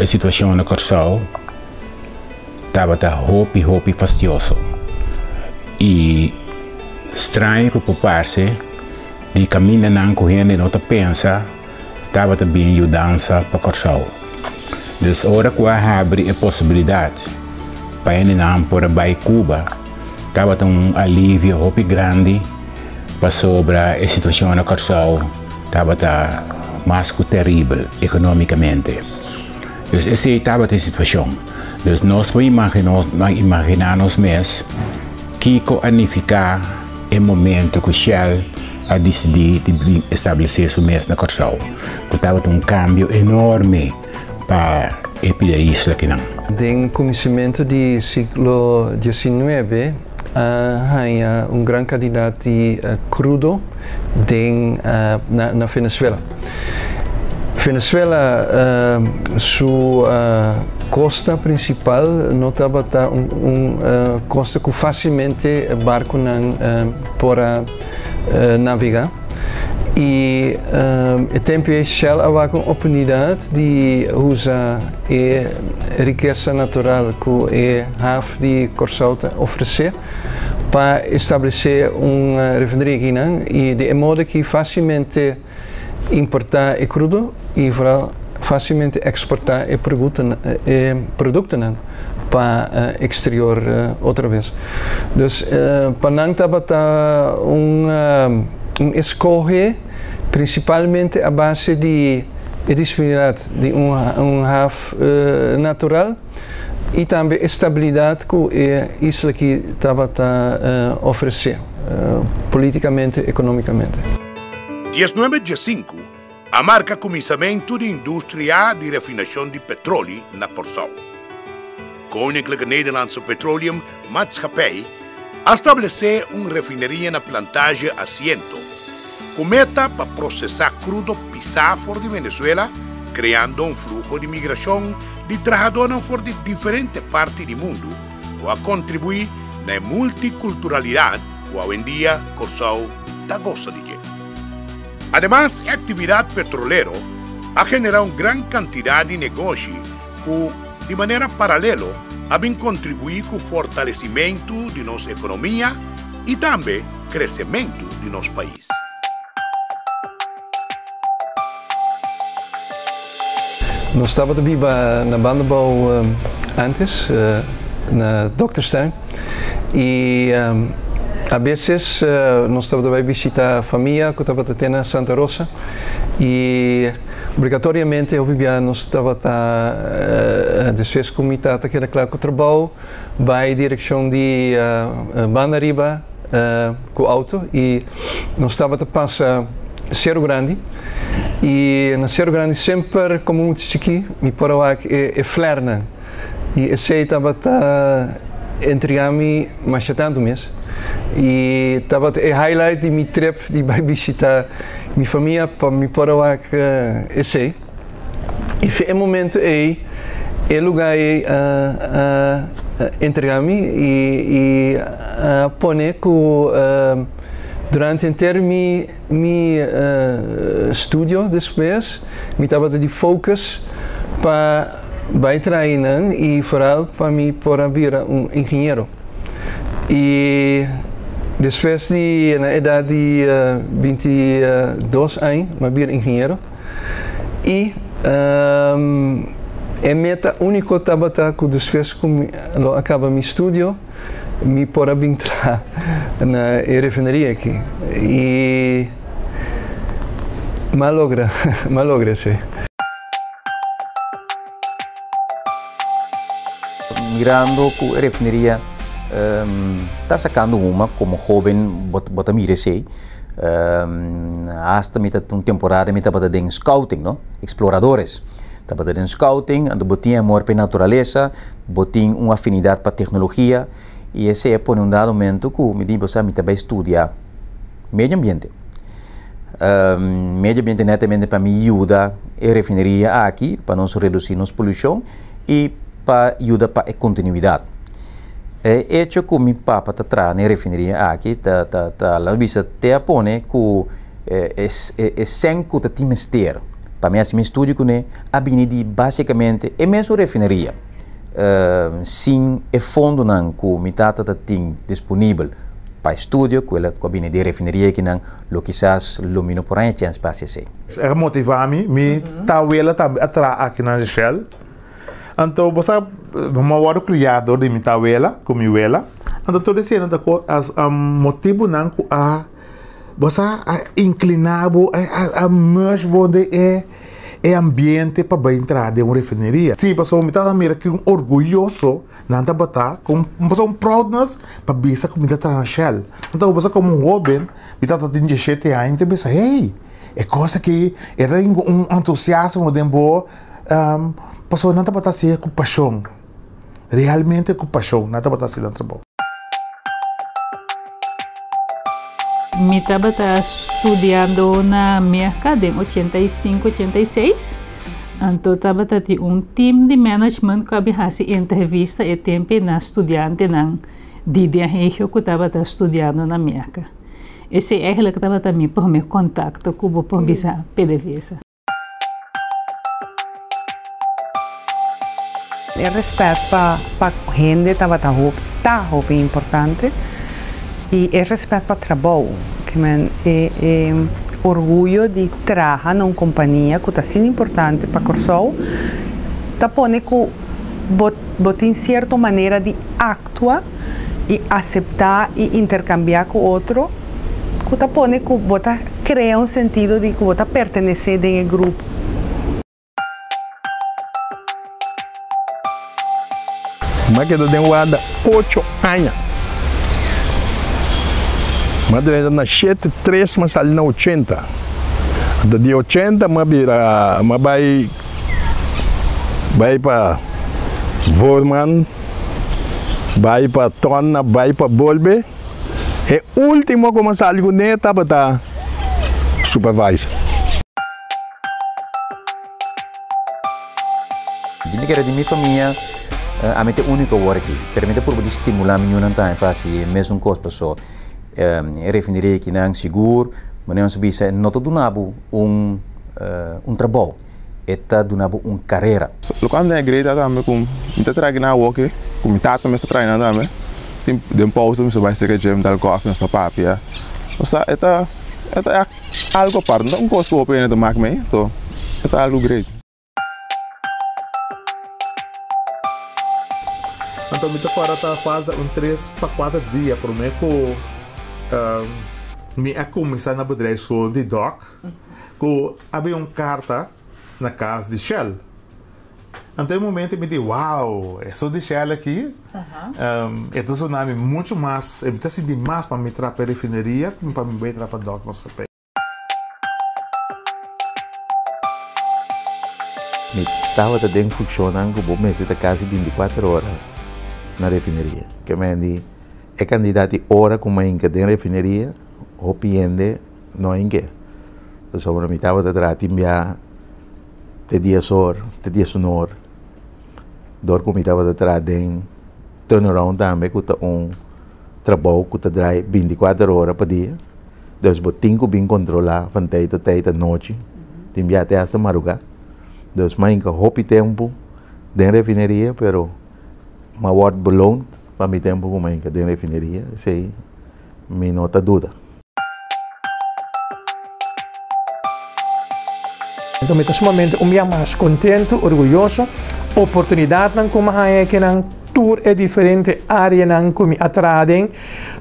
E situashon na Kòrsou tabata hopi hopi fastioso i straño ku por parse di kamindanan ku hende no ta pensa tabata bin yudansa pa Kòrsou. Dus ora ku a habri e posibilidat pa hendenan por a bai Cuba tabata un alivio hopi grandi pasobra e situashon na Kòrsou tabata mas ku teribel ekonómikamente. Dus esei tabata e situashon. Dus nos por imaginá nos mes kiko a nifiká e momento ku Shell a disidí di bin establesé su mes na Kòrsou, ku tabata un kambio enorme pa e pida isla akinan. Den kuminsamentu di siglo diesinuebe a haña un gran kantidat di krudo den na Venezuela. Venezuela su kosta prinsipal no tabata un kosta ku fásilmente barkunan por a navegá i e tempu ei Shell a wak un oportunidat di usa e rikesa natural ku e haf di Kòrsou ta ofresé pa establesé un refineria akinan i di e modo aki fásilmente importá e krudo i vooral fásilmente eksportá e produktonan pa eksterior otra bes. Dus pa nan tabata un eskohe prinsipalmente a base di e disponibilidat di un haf natural i tambe e stabilidat ku e isla aki tabata ofresé politikamente, ekonomikamente. Diesnuebe diesinku a marka kuminsamentu di industria di refinashon di petroli na Kòrsou. Koninklijke Nederlandse Petroleum Maatschappij a stablesé un refineria na Plantage Asiento ku meta pa prosesá krudo pisá for di Venezuela, kreando un fluho di migrashon di trahadónan for di diferente parti di mundu ku a kontribuí na e multikulturalidat ku awendia Kòrsou ta gosa di dje. Ademas e aktividat petrolero a generá un gran kantidat di negoshi ku di manera paralelo a bin kontribuí ku fortalesimentu di nos ekonomia i tambe kresementu di nos pais. Nos tabata biba na Bandabou antes, na Dokterstuin, i a beses nos tabata bai bishita famia ku tabata te na Santa Rosa i obligatoriamente hopi bia nos tabata despues ku mi tata keda kla ku trabou bai direkshon di Banda Riba ku auto i nos tabata pasa Seru Grandi i na Seru Grandi semper komo mucha chikí mi por a wak e flèrnan i esei tabata intrigá mi masha tantu mes i tabata e highlight di mi trip di bai bishita mi famia pa mi por a wak esei. I fe e momento ei e lugá ei a entrega mi i a pone ku durante henter mi mi studio despues mi tabata di focus pa bai traha einan i foral pa mi por a bira un ingeniero. I despues di na edat di 22 aña mi a bira ingeniero. I e meta úniko tabata ku despues ku mi lo a kaba mi studio, mi por a bin traha na e refineria aki. I mi a logra, mi a logra esei. Mirando ku e refineria ta sakando huma, komo hóben bo ta mira esei. Hasta mi ta un temporada mi tabata den scouting no, exploradores. Tabata den scouting, anto bo tin amor pa e naturalesa, bo tin un afinidad pa tecnologia y esey a pone un dado momento cu mi di bo sa mi ta bay studia medio ambiente. Medio ambiente netamente pa mi yuda e refineria aki pa nos reduci nos polucion y pa yuda pa e continuidad. E echo ku mi papa ta traha na e refineria aki ta ta ta laga bisa te a pone ku e e sèn ku ta tin mester pa mi hasi mi estudio kuné a bini di básikamente e mesun refineria. Sin e fondonan ku mi tata ta tin disponibel pa estudio ku el a bini di e refineria akinan lo kisas lo mi no por haña chèns pa hasi esei. E a motivá mi, mi tawela tambe a traha aki na Shell. Anto bo sa, mi a wòrdu kriá dor di mi tawela ku mi wela. Anto tur esei ta motibunan ku a Bo sa a inclina bo, a merge bo den e e ambiente pa bai entra den un refineria. Si, pasobra mi tabata mira ki un orguyoso nan tabata, ku un pasobra un proudness pa bisa ku mi ta traha na Shell. Anto bo sa komo un hoben, mi tabata tin diesshete aña, mi ta bisa, hey, e kos aki e ta tin un entusiasmo den bo, pasobra nan tabata hasié ku pashon, realmente ku pashon nan tabata hasi nan trabou. Mi tabata studiando na Merka den 85, 86. Anto tabata tin un team di management ku a bin hasi entrevista e tempe na studiantenan di den regio ku tabata studiando na Merka. Esei eigenlijk tabata mi prome kontakto ku bo por bisa PDVSA. E rèspèt pa pa hende tabata hopi, ta hopi importante i e rèspèt pa trabou, ke men e e orguyo di traha na un kompania ku ta asina importante pa Kòrsou ta pone ku bo bo tin sierto manera di aktua i aseptá i interkambiá ku otro ku ta pone ku bo ta krea un sentido di ku bo ta pertenesé den e grupo. Mi a keda den warda ocho aña. Mi a drenta na shete tres, mi a sali na ochenta. Anto di ochenta mi a bira, mi a bai bai pa voorman, bai pa tònna, bai pa bolbe. E ultimo ku mi a sali kuné tabata supervisor. Di mi kere di mi famia, ami ta e úniko awor aki, pero mi ta purba di stimulá mi yunan tambe pa hasi e mesun kos paso e refineria akinan sigur, manera nos a bisa, no ta duna bo un un trabou, e ta duna bo un karera. Loke mi ta grita tambe ku mi ta traha kinan awoki, ku mi tata mes ta traha kinan tambe, tin den pousa mi ta bai serka dje, mi ta dal kòfi, nos ta papia, osea e ta e ta. Algo apart, no ta un kos ku hopi hende ta mak mei, anto e ta algo great. Anto mi ta kòrda ta falta un tres pa kuater dia promé ku mi a kuminsá na bedrijfsschool di dòk ku a bin un karta na kas di Shell. Anto e momento mi di, wow, eso di Shell aki, e ta sona mi mucho mas, e mi ta sinti mas pa mi traha pa e refineria ku pa mi bai traha pa Dòk Maatschappij. Mi tabata den funshonnan ku bo mester ta kasi bintikuater ora na refineria. Ke men di e kantidat di ora ku mi a hinka den refineria, hopi hende no a hink'é. Pasobra mi tabata traha tin biaha. Te dies or, te dies un or. Dor ku mi tabata traha den turnaround tambe ku ta un trabou ku ta drai binti kuater ora pa dia. Dus bo tin ku bin kontrolá van tei tot tei ta nochi, tin bia te hasta marugá. Dus mi a hinka hopi tempu den refineria pero mi a wòrdu beloond pa mi tempu ku mi a hinka den refineria, esei mi no ta duda. Enton mi ta sumamente un bia mas kontentu, orguyoso, oportunidatnan ku mi a haña akinan, tur e diferente áreanan ku mi a traha den.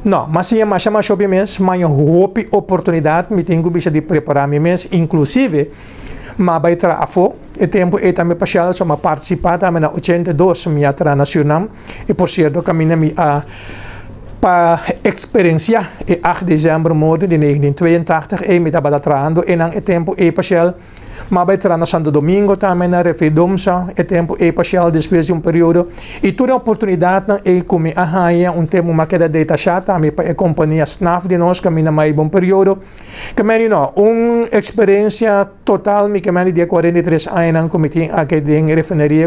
No, mi a siña masha masha hopi mes, mi a haña hopi oportunidat, mi tin ku bisa di prepará mi mes, inklusive mi a bai traha afó, e tempu ei tambe pa Shell, so mi a partisipá tambe na 82 mi a traha na Surinam, i por sierto kaminda mi a Pa eksperensiá e 8 desèmber morto di 1982 ei mi tabata trahando einan e tempu ei pa Shell. M'a bai traha na Santo Domingo tambe na Refridomsa e tempu ei pa Shell despues di un periodo. I tur e oportunidatnan ei ku mi a haña un tempu m'a keda detashá tambe pa e kompania SNAF di nos kaminda m'a hiba un periodo. Ke meni no, un eksperensia total mi ke meni di e 43 añanan ku mi tin aki den refineria.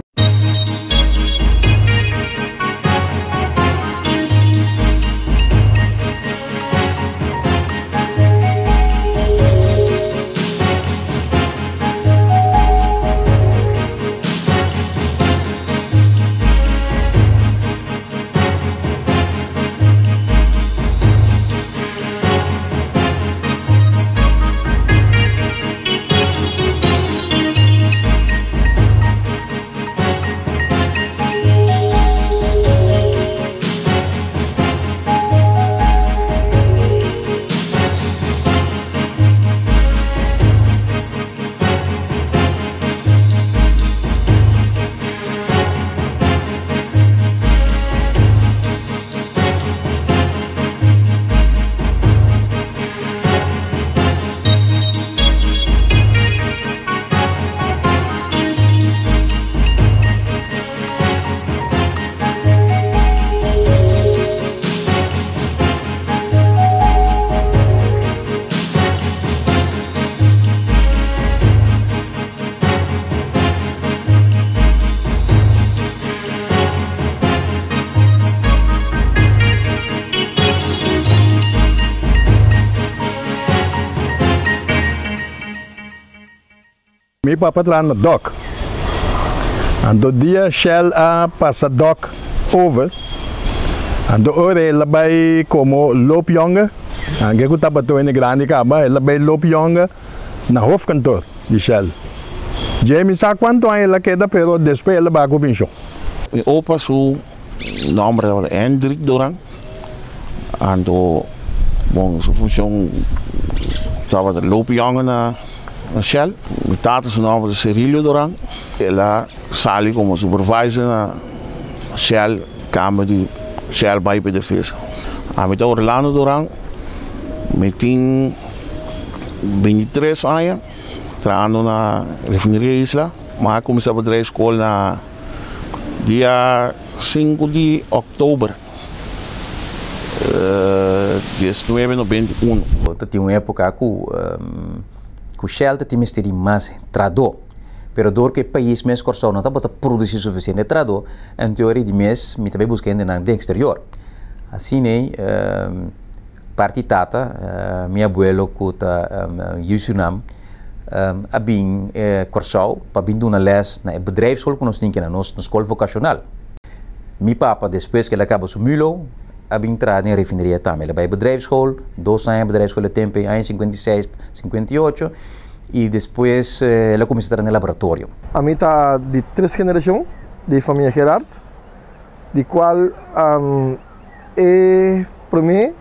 Mi papa a traha na dòk. Anto dia Shell a pasa dòk over, anto ora el a bai komo loopjongen, anke ku tabata wende grandi kaba, el a bai loopjongen na hoofdkantoor di Shell. Dje mi sa kuantu aña el a keda, pero despues el a baha ku penshon. Mi opa su nomber tabata Hendrik Doran, anto bon su funcion tabata loopjongen na Shell. Mi tata su nomber ta Cerilio Doran, el a sali como supervisor na Shell, cambio di Shell bay PDVSA. Ami ta Orlando Doran, mi tin 23 aña trahando na Refineria Isla. Mi a cuminsa bedrijfsschool na dia 5 di october 1991. Ta tin un epoca cu cu Shell ta tin mester di mas trahadó, pero dor cu e pais mes Kòrsou no tabata produci suficiente trahadó, anto ora di mes mi ta bay busca hendenan den exterior. Asina parti tata, mi abuelo cu ta yu Surinam, a bin Kòrsou pa bin duna les na e bedrijfsschool ku nos tin kina, nos skol vokashonal. Mi papa despues ku el a kaba su mulo a bin traha den refineria tambe. El a bai bedrijfsschool, 2 aña bedrijfsschool e tempu ei, aña 56, 58, i despues el a kuminsá traha den laboratorio. Ami ta di tres generashon di famia Gerard, di kual e promé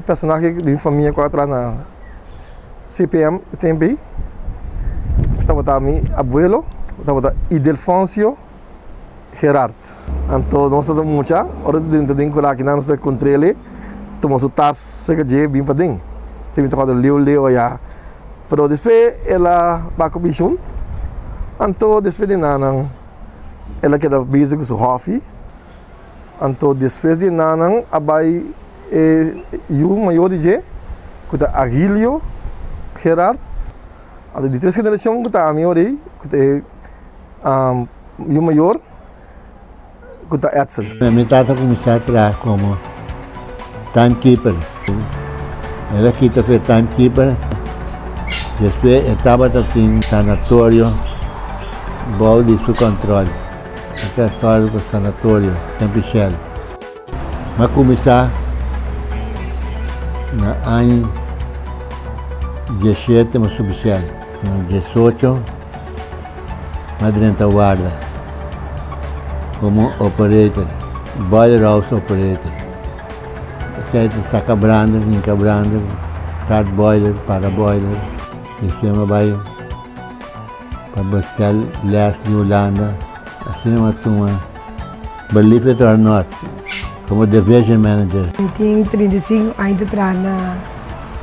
personahe di mi famia ku a traha na CPM e tempu ei tabata mi abuelo, tabata Idelfoncio Gerard. Anto nos tabata mucha, ora ta drenta den kura akinan nos ta kontr'el tuma su tas serka dje bin paden. Esei mi ta kòrda leu leu aya. Pero despues el a baka ku penshun, anto despues di nan el a keda bezig ku su hòfi. Anto despues di nan a bai e yu mayor di dje ku ta Agilio Gerard. Anto di tres generashon ku ta ami ora ei ku ta e yu mayor ku ta Edsel. Mi tata kuminsá traha komo timekeeper. El a kita for e timekeeper, despues e tabata tin sanatorio bou di su kòntròl. E ta sòru pa sanatorio Tempe Shell. Mi a kuminsá na aña 17 mi a subi Shell. Na 18 mi a drenta warda komo operator, boiler house operator. Esei ta saka brander, hinka brander, start boiler, para boiler. Despues mi a bai pa bestel les di Hulanda, asina mi a tuma Believe it or not como division manager. Mi tin 35 aña ta traha na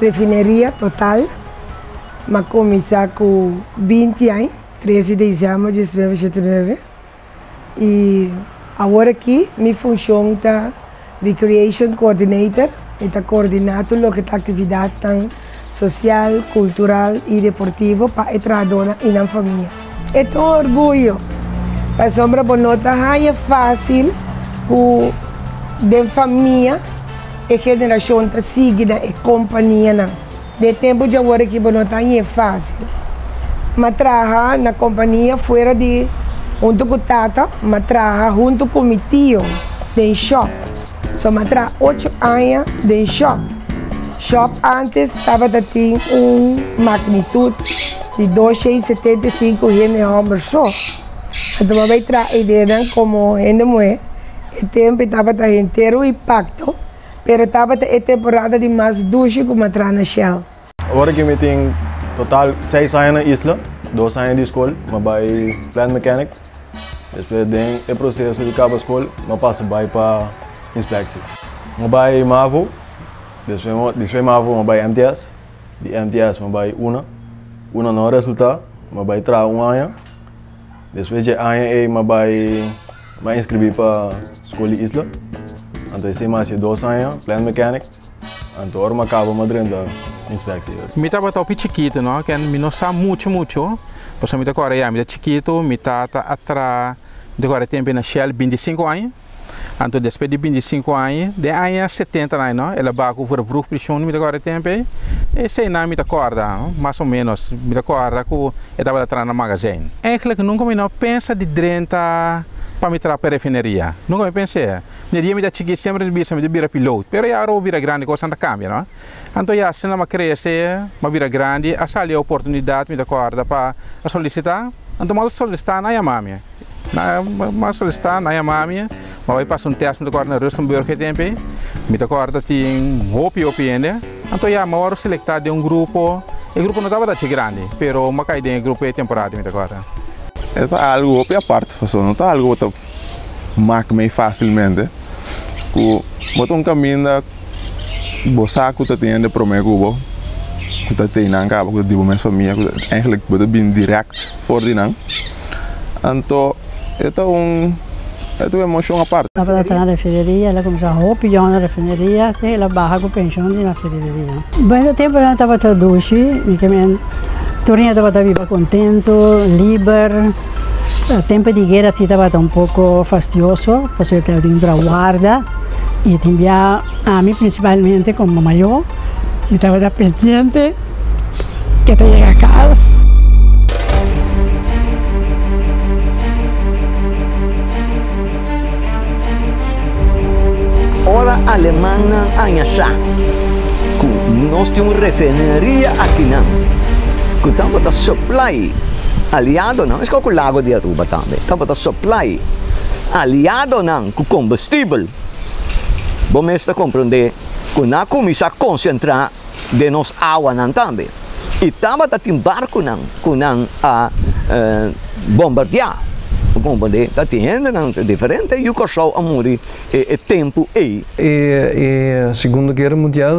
refineria Total. Mi a kuminsá ku 20 aña, 13 di desèmber di 1989. I awor aki mi funshon ta Recreation Coordinator, mi ta koordiná tur loke ta aktividatnan sosial, kultural i deportivo pa e trahadónan i nan famia. E ta un orguyo, pasobra bo no ta haña fásil ku den famia e generashon ta sigui na e kompanianan. Den tempu dje awor aki bo no ta hañ'é fásil. M'a traha na kompania fuera di huntu ku tata, m'a traha huntu ku mi tio den shòp. So m'a traha 8 aña den shòp. Shòp ántes tabata tin un magnitut di 275 hende hòmber so. Anto m'a bai traha eidenan komo hende muhé. E tempu ei tabata henter un impakto. Pero tabata e temporada di mas dushi ku m'a traha na Shell. Awor ku mi tin total 6 aña na Isla, 2 aña di skol, m'a bai plant mechanic. Despues di e proseso di kaba skol, m'a pasa bai pa inspektie. M'a bai MAVO, despues despues MAVO m'a bai MTS, di MTS m'a bai UNA. UNA no a resultá, m'a bai traha un aña. Despues di aña ei m'a bai m'a inskribí pa skol di Isla. Anto esei m'a hasi 2 aña, plant mechanic. Anto ora m'a kaba m'a drenta inspektie. Mi tabata hopi chikitu, no? Ku mi no sa muchu muchu. Pasobra mi ta kòrda ya, mi ta chikitu, mi tata a traha, mi ta kòrda tempu na Shell 25 aña. Anto despues di 25 aña, den aña 70 nan no, el a baha ku vervroeg pensioen, mi ta kòrda e tempu ei. Eseinan mi ta kòrda, mas o ménos, mi ta kòrda ku e tabata traha na magazijn. Eigenlijk nunka mi no a pensa di drenta pa mi traha pa e refineria. Nunka mi pens'é. Mi dia mi ta chikí semper mi ta bisa mi ta bira piloot, pero ya ora bo bira grandi kosnan ta kambia no. Anto ya asina mi a krese, mi a bira grandi, a sali e oportunidat mi ta kòrda pa a solisitá, anto mi a solisitá nan a yama mi. Mi a solisitá nan a yama mi, mi a bai pasa un tèst mi ta kòrda na Rustenburg e tempu ei, mi ta kòrda tin hopi hopi hende, anto ya mi a wòrdu selektá den un grupo, e grupo no tabata achi grandi, pero mi a kai den e grupo e temporada mi ta kòrda. E ta algu hopi apart pasobra no ta algu bo ta mak mei fásilmente ku bo ta un kaminda bo sa ku ta tin hende promé ku bo ku ta tei nan kaba ku ta di bo mes famia ku eigenlijk bo ta bini dirèkt for di nan anto e ta un e ta un emoshon apart. Tabata traha na refineria, el a kuminsá hopi yòn na refineria te el a baha ku penshon di na refineria. Bueno, e tempunan tabata dushi, mi ke men tur hende tabata biba kontentu, liber. Tempu di guera si tabata un poko fastioso, pasobra tabatin un tra warda i tin bia ami prinsipalmente komo mayó mi tabata pendiente ke ta yega kas. Ora alemannan haña sa ku nos tin un refineria akinan ku tabata supply aliadonan, meskos ku lago di Aruba tambe, tabata supply aliadonan ku kombustibel, bo mes ta komprondé ku nan a kuminsá konsentrá den nos awanan tambe. I tabata tin barkunan ku nan a bombardiá. Bo komprondé? Ta tin hendenan diferente yu Kòrsou a muri e tempu ei. E Segundo Guera Mundial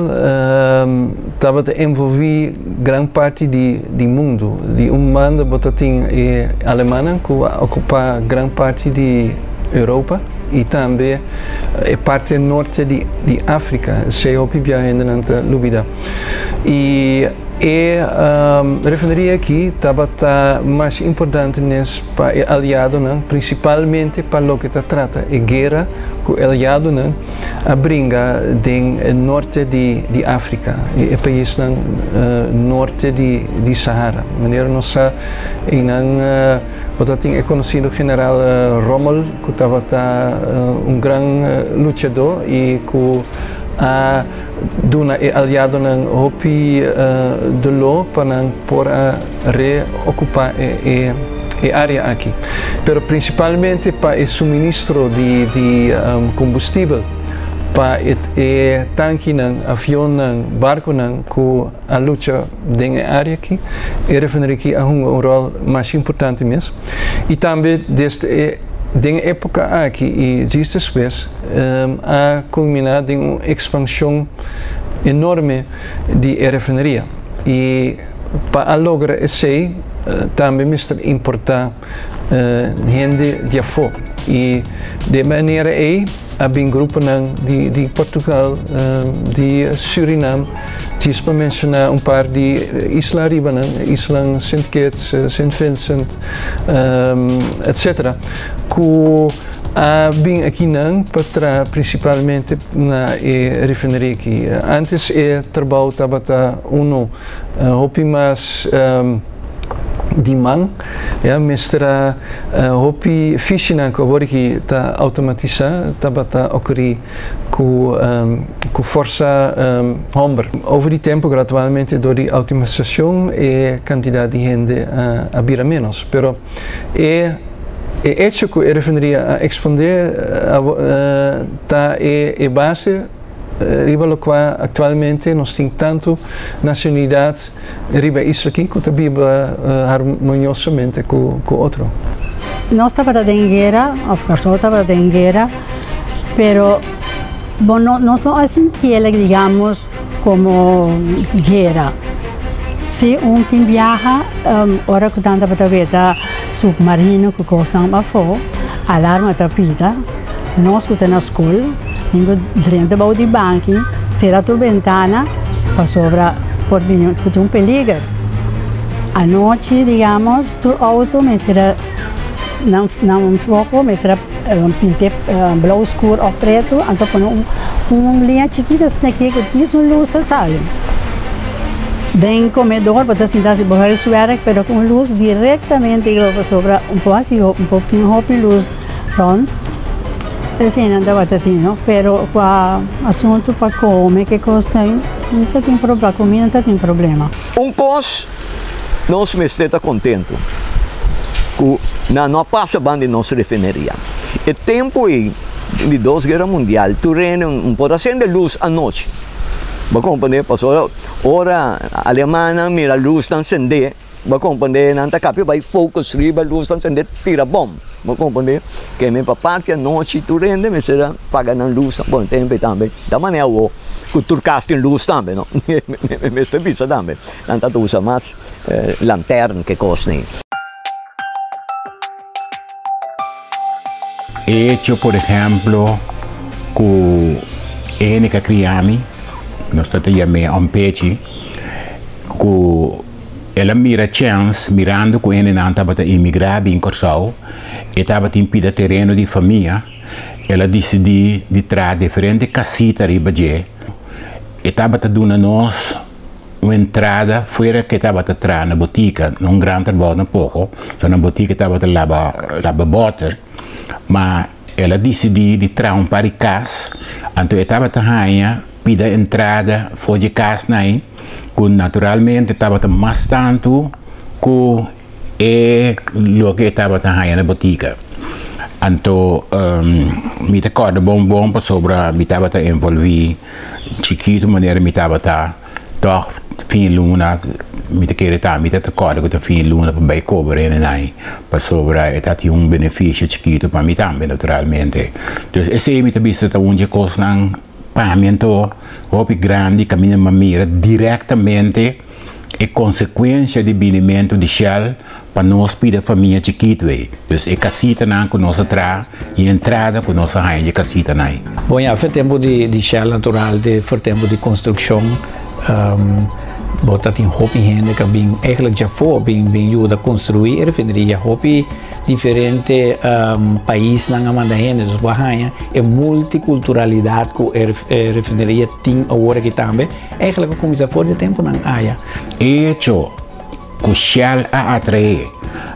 tabata envolví gran parti di mundu. Di un banda bo ta tin e alemannan ku a okupá gran parti di Europa i tambe e parti norte di Afrika. Esei hopi bia hendenan ta lubidá. I e refineria aki tabata mas importante nes pa e aliadonan, prinsipalmente pa loke ta trata e guera ku e aliadonan a bringa den e norte di Afrika, e paisnan norte di Sahara. Manera nos sa, einan bo ta tin e konosido general Rommel ku tabata un gran luchadó i ku a duna e aliadonan hopi doló pa nan por a reokupá e área aki. Pero prinsipalmente pa e suministro di kombustibel pa e tankinan, avionnan, barkunan ku a lucha den e área aki, e refineria aki a hunga un ròl masha importante mes. I tambe desde e den e époka aki i djis despues a kulminá den un ekspanshon enorme di e refineria. I pa a logra esei tambe mester importá hende di afó. I di e manera ei a bin gruponan di Portugal, di Surinam, djis pa menshoná un par di isla aribanan, islan Sint Kitts, Sint Vincent, etcetera, ku a bin akinan pa traha prinsipalmente na e refineria aki. Antes e trabou tabata unu hopi mas di man, ya, mester a hopi fishinan ku awor aki ta outomatisá tabata okurí ku ku forsa hòmber. Over di tempu gradualmente dor di outomatisashon e kantidat di hende a bira ménos, pero e e echo ku e refineria a ekspandé ta e base riba lokua aktualmente nos tin tantu nashonalidat riba e isla aki ku ta biba harmoniosamente ku otro. Nos tabata den guera, òf Kòrsou tabata den guera, pero bo no nos no a sintiel digamos komo guera. Si un tin biaha ora ku nan tabata weta supmarino ku kosnan afó, alarma ta pita, nos ku ta na skol tin ku drenta bou di banki, sera tur bentana pasobra por bini ku tin un peliger. Anochi digamos tur outo mester a nan nan foko mester a. pint'é blou skur òf pretu, anto pone un un liña chikitu asina aki ku djis un lus ta sali. Den komedor bo ta sinta hasi bo huiswerk pero ku un lus direktamente riba pasobra un por hasi un por tin hopi lus rònt. Esei nan tabata tin no, pero kua asuntu pa kome ke kos ta no ta tin problema, kumida no ta tin problema. Un kos nos mester ta kontentu ku nan no a pasa ban di nos refineria. E tempu ei di dos guera mundial tur hende no por a sende lus anochi. Bo a komprendé? Pasobra ora alemannan mira lusnan sendé, bo a komprendé, nan ta kapia bai focus riba lusnan sendé tira bòm. Bo a komprendé? Ke men pa parti anochi tur hende mester a paga nan lusnan. Bon, tempu ei tambe ta manera awor ku tur kas tin lus tambe, no? Mester bisa tambe nan ta usa mas lantern ke kosnan. E hecho por ehemplo ku e hende ku a kria mi, nos ta ta yam'é Ompechi, ku el a mira chèns mirando ku hendenan tabata imigrá bin Kòrsou, e tabatin pida tereno di famia, el a disidí di traha diferente kasita riba dje, e tabata duna nos. Un entrada fuera ke tabata traha na botika, no un gran trabou tampoco, so na botika tabata laba laba boter, ma el a disidí di traha un par di kas, anto e tabata haña pida entrada for dje kasnan ei, ku naturalmente tabata mas tantu ku e loke e tabata haña na botika. Anto mi ta kòrda bon bon pasobra mi tabata envolví chikitu manera mi tabata tòg fin luna mi ta kere ta mi ta kòrda ku ta fin luna pa bai kobra hende nan pasobra e ta tin un benefisio chikitu pa mi tambe naturalmente. Entonces esei mi ta bisa ta un dje kosnan pa mi anto hopi grandi kaminda mi a mira direktamente e konsekuensia di binimentu di Shell pa nos pida famia chikitu ei. Dus e kasitanan ku nos a traha i e entrada ku nos a haña di e kasitanan ei. Bon ya, for tempu di Shell natural te for tempu di konstrukshon bo ta tin hopi hende ku a bin eigenlijk djafó bin bin yuda konstruí e refineria. Hopi diferente paisnan a manda hende, dus bo a haña e multikulturalidat ku e refineria tin awor aki tambe. Eigenlijk a kuminsá for di e tempunan aya. E echo ku Shell a atraé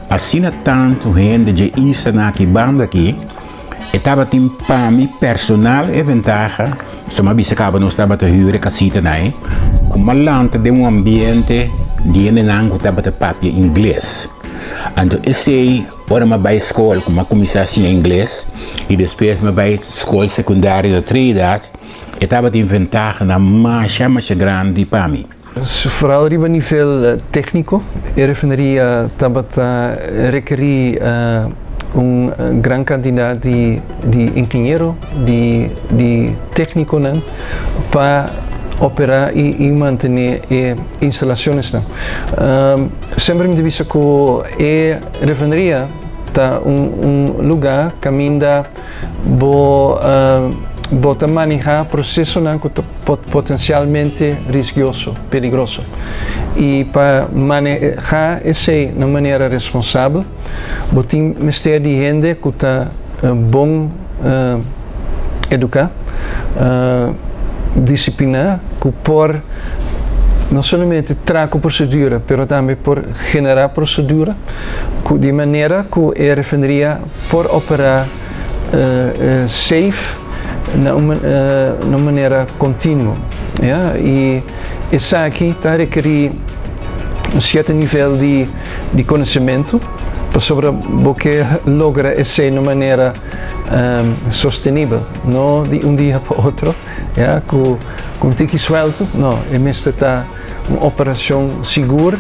asina tantu hende dje islanan aki banda aki, e tabatin pa mi personal e ventaha, suma bisa kaba nos tabata hür e kasitanan ei, ku m'a lanta den un ambiente di hendenan ku tabata papia ingles. Anto esei ora m'a bai skol ku m'a kuminsá siña ingles i despues m'a bai skol sekundario na Trinidad, E tabatin ventahanan masha masha grandi pa mi. Vooral riba nivel técnico, e refineria tabata rekerí un gran cantidad di di ingeniero, di di técniconan pa operá i i mantené e instalacionesnan. Semper mi ta bisa cu e refineria ta un un lugar caminda Bo bo ta manehá prosesonan ku ta potensialmente risgioso, peligroso. I pa manehá esei na un manera responsabel, bo tin mester di hende ku ta bon eduká, disipliná, ku por no solamente traha ku prosedura, pero tambe por generá prosedura ku di manera ku e refineria por operá safe na un manera kontinuo. Ya, i esaki ta rekerí un sierto nivel di konosementu pasobra bo ke logra esei na un manera sostenibel, no di un dia pa otro, ya, ku un tiki suèltu, no, e mester ta un operashon sigur,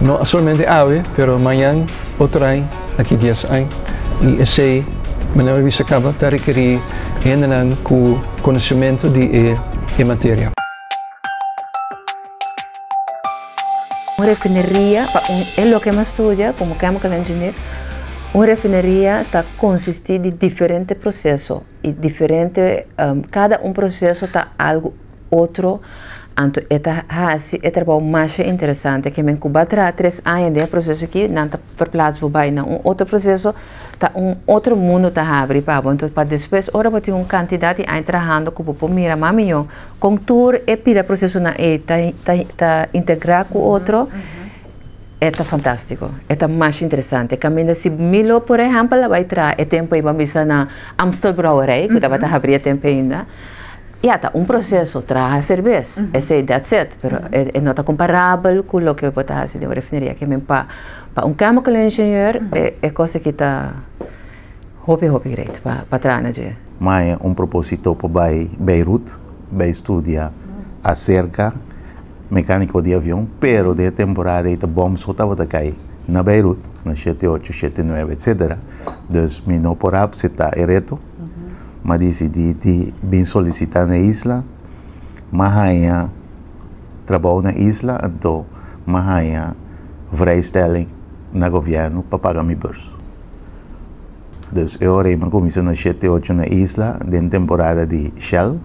no solamente awe, pero mañan, otro aña. Aki dies añ i esei manera mi bisa kaba ta rekerí hendenan ku konosementu di e e materia. Un refineria pa un e loke mi a studia komo chemical engineer, un refineria ta konsistí di diferente proseso i diferente kada un proseso ta algu otro. Anto e ta hasi e trabou masha interesante. Ke men ku bo a traha tres aña den e proseso aki, nan ta verplaats bo bai na un otro proseso, ta un otro mundo ta habri pa bo. Anto pa despues ora bo tin un kantidat di aña trahando ku bo por mira mas mihó kon tur e pida prosesonan ei ta ta ta integrá ku otro, e ta fantástiko. E ta masha interesante. Kaminda si mi lo por ehèmpel a bai traha e tempu ei bo a bisa na Amstel Brouwerij ku tabata habri e tempu ainda. Ya, ta un proseso, traha serbes, esei that's it, pero e no ta komparabel ku loke bo ta hasi den un refineria. Ke men pa pa un chemical engineer e kos aki ta hopi hopi great pa pa traha na dje. Maya un proposito pa bai Beirut bai studia aserka mekaniko di avion, pero den e temporada ei ta bom so tabata kai na Beirut, na shete ocho, shete nuebe, etcetera, dus mi no por a apsepta e reto. M'a disidí di bin solisitá na e isla. M'a haña trabou na isla, anto m'a haña vrijstelling na gobièrnu pa paga mi beurs. Dus e ora ei m'a kuminsá na shete ocho na isla den temporada di Shell.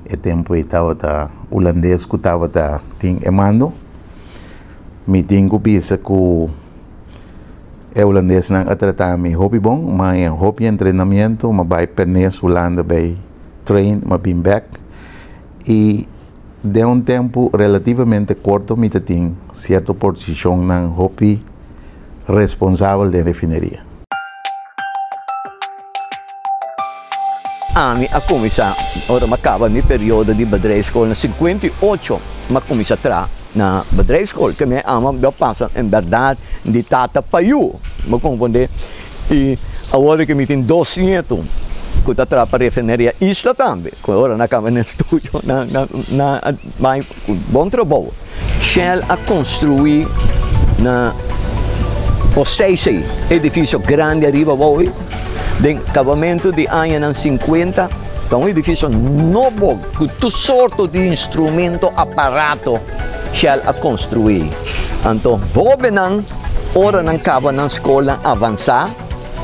E tempu ei tabata hulandes ku tabata tin e mando. Mi tin ku bisa ku. E hulandesnan a trata mi hopi bon, m'a haña hopi entrenamiento, m'a bai Pernis Hulanda bai train, m'a bin bek i den un tempu relativamente korto mi ta tin sierto posishonnan hopi responsabel den refineria. Ami a kuminsá ora m'a kaba mi periodo di bedrijfsschool na 58 m'a kuminsá traha na bedrijfsschool ke mi ama a pasa en bèrdat di tata pa yu bo komprondé i awor ke mi tin dos nietu ku ta traha pa refineria Isla tambe ku ora nan a kaba nan estudio nan nan a bai ku bon trabou. Shell a konstruí na Oseisei, edifisio grandi ariba abou ei, den kabamentu di añanan sinkuenta, ta un edifisio nobo ku tur sorto di instrumento, aparato Shell a konstruí. Anto hóbennan ora nan kaba nan skolnan avansá,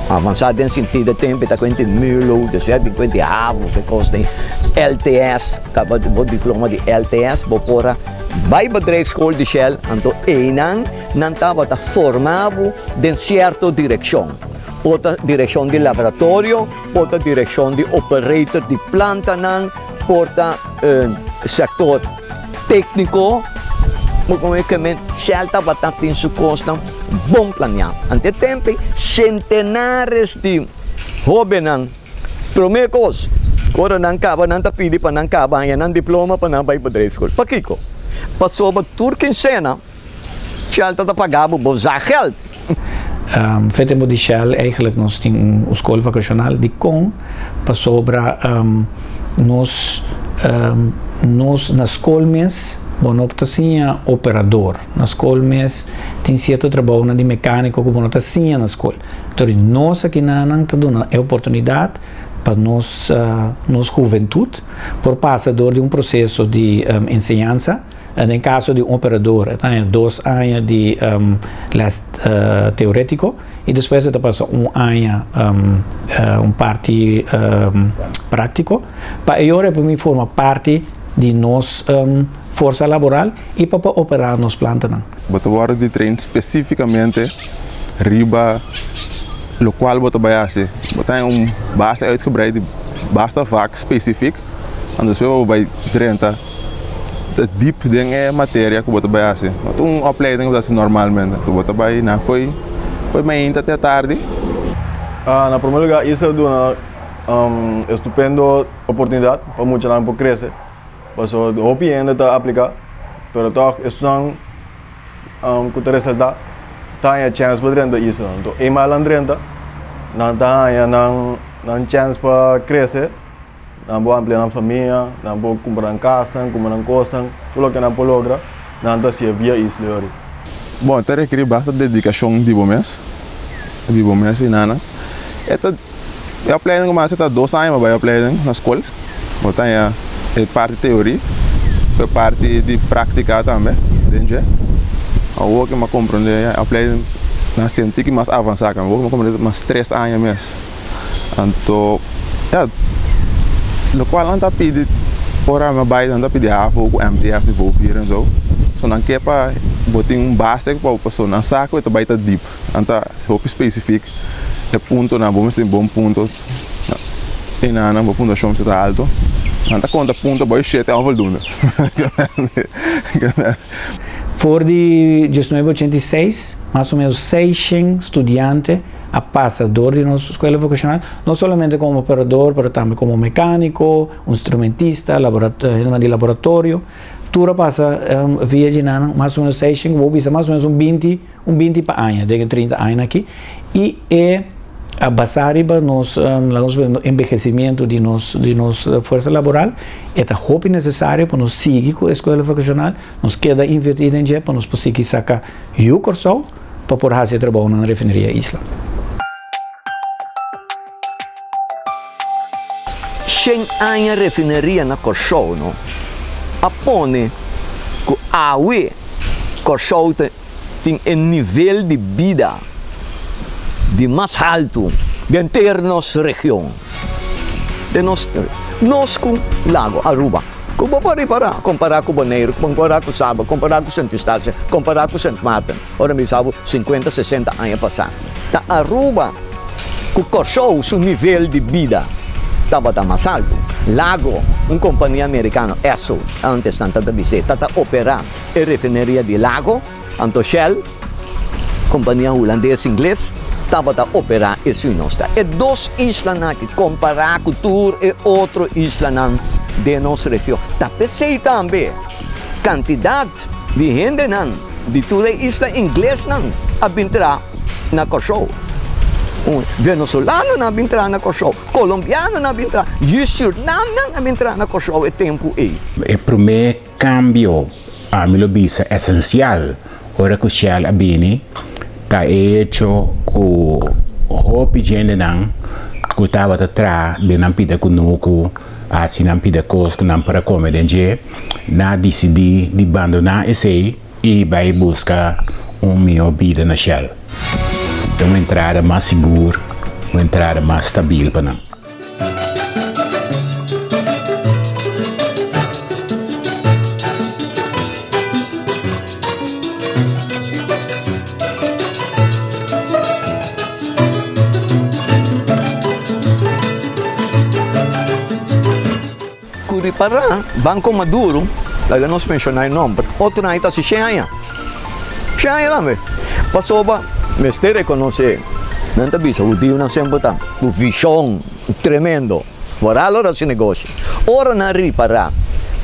Avansá den sintido e tempu ta kuenti Mulo, despues a bin kuenti Havo, ke kos den LTS, kaba bo diploma di LTS bo por a bai bedrijfsschool di Shell, anto einan nan tabata forma bo den sierto direkshon, por ta direkshon di laboratorio, por ta direkshon di operator di plantanan, por ta sektor tékniko, bo komo ke men Shell tabata tin su kosnan bon planeá. Ante e tempu ei, sentenares di hóbennan promé kos ku ora nan kaba nan ta pidi pa nan kaba haña nan diploma pa nan bai bedrijfsschool. Pakiko? Pasobra tur kinsena Shell ta ta paga bo bo zakgeld. Fe tempu di Shell eigenlijk nos tin un skol vakashonal. Dikon? Pasobra nos nos na skol mes bo no ta siña operador. Na skol mes tin sierto trabounan di mekániko ku bo no ta siña na skol. Entonces nos akinanan ta duna e oportunidat pa nos nos huventut por pasa dor di un proseso di enseñansa. Den kaso di un operador e ta haña dos aña di les teorétiko i despues e ta pasa un aña un parti práktiko pa e ora e por bin forma parti di nos forsa laboral i pa por operá nos plantanan. Bo ta wòrdu di train spesífikamente riba lokual bo ta bai hasi. Bo ta haña un base uitgebreid di basta vak spesífik, anto despues bo bai drenta. Ta diep den e materia ku bo ta bai hasi. No ta un opleiding ku bo ta hasi normalmente. Bo ta bai na fo'i fo'i mainta te tardi. Na primer lugar Isla duna un estupendo oportunidad pa muchanan por crece. Pasobra hopi hende ta aplica, pero tog esunnan ku ta resalta ta haña chèns pa drenta Isla. Anto eenmaal nan drenta, nan ta haña nan chèns pa krese. Nan por amplia nan famia, nan por kumpra nan kasnan, kumpra nan kosnan, tur loke nan por logra, nan ta hasié via Isla yori. Bon, ta rekerí basta dedikashon di bo mes, di bo mes i nana. E ta, e opleiding ku mi a hasi ta dos aña mi a bai opleiding na skol. Bo ta haña e parti teorí ku e parti di práktika tambe den dje. Awor ku mi a komprondé e opleiding na sientífiko mas avansá kaba, awor ku mi a komprondé mas tres aña mes. Anto, ya, lokual nan ta pidi Ora mi a bai nan ta pidi havo ku MTS nivo 4 en zo. So nan ke pa bo tin un base pa bo paso nan sa ku e ta bai ta dip. Nan ta hopi specifiek e puntonan bo mester tin bon punto enanan bo puntuashon mester ta alto. Nan ta konta punto bo e shete onvoldoende. For di diesnuebe ochenta i seis, mas o menos seishent studiante a pasa dor di nos Escuela Vocacional, no solamente como operador, pero tambe como mecanico, instrumentista, hendenan di laboratorio, tur a pasa via djinan, mas o menos seishent, bo bisa mas o menos un binti, un binti pa aña den e trinta añanan aki, y e a basa riba nos, laga nos bisa, envejecimiento di nos, di nos fuerza laboral, e ta hopi necesario pa nos sigui cu e Escuela Vocacional, nos keda inverti den dje pa nos por sigui saca yu Corsou pa por haci e trabounan na Refineria Isla. Shen aña refineria na Kòrsou no a pone ku awe Kòrsou ta tin e nivel di bida di mas haltu den ter nos region. Den nos nos ku Lago Aruba ku bo por ripará kompará ku Boneiru, kompará ku Saba, kompará ku Sint Eustatius, kompará ku Sint Maarten. Ora mi bisa bo sinkuenta, sesenta aña pasá ta Aruba ku Kòrsou su nivel di bida tabata mas haltu. Lago, un kompania merikano, Esso, antes nan tabata bis'é, ta ta operá e refineria di Lago, anto Shell, kompania hulandes ingles, tabata operá e Suinosta. E dos islanan aki kompará ku tur e otro islanan den nos region. Ta p'esei tambe kantidat di hendenan di tur e isla inglesnan a bin traha na Kòrsou. Venezolanonan a bin traha na Kòrsou, kolombianonan a bin traha, yu sürnamnan a bin traha na Kòrsou e tempu ei. E promé kambio, ami lo bisa esensial, ora ku Shell a bini ta e echo ku hopi djendenan ku tabata traha den nan pida kunuku, hasi nan pida kos ku nan por a kome den dje, nan a disidí di bandoná esei i bai buska un mihó bida na Shell. Ta un entrada mas sigur, un entrada mas stabil pa nan. Ku ripará, Banco Maduro, laga nos menshoná e nòmber, otro aña ta hasi shen aña. Shen aña tambe. Pasobra mester rekonosé, nan ta bisa hudiunan semper ta ku vishon tremendo. Foral ora hasi negoshi. Ora nan ripará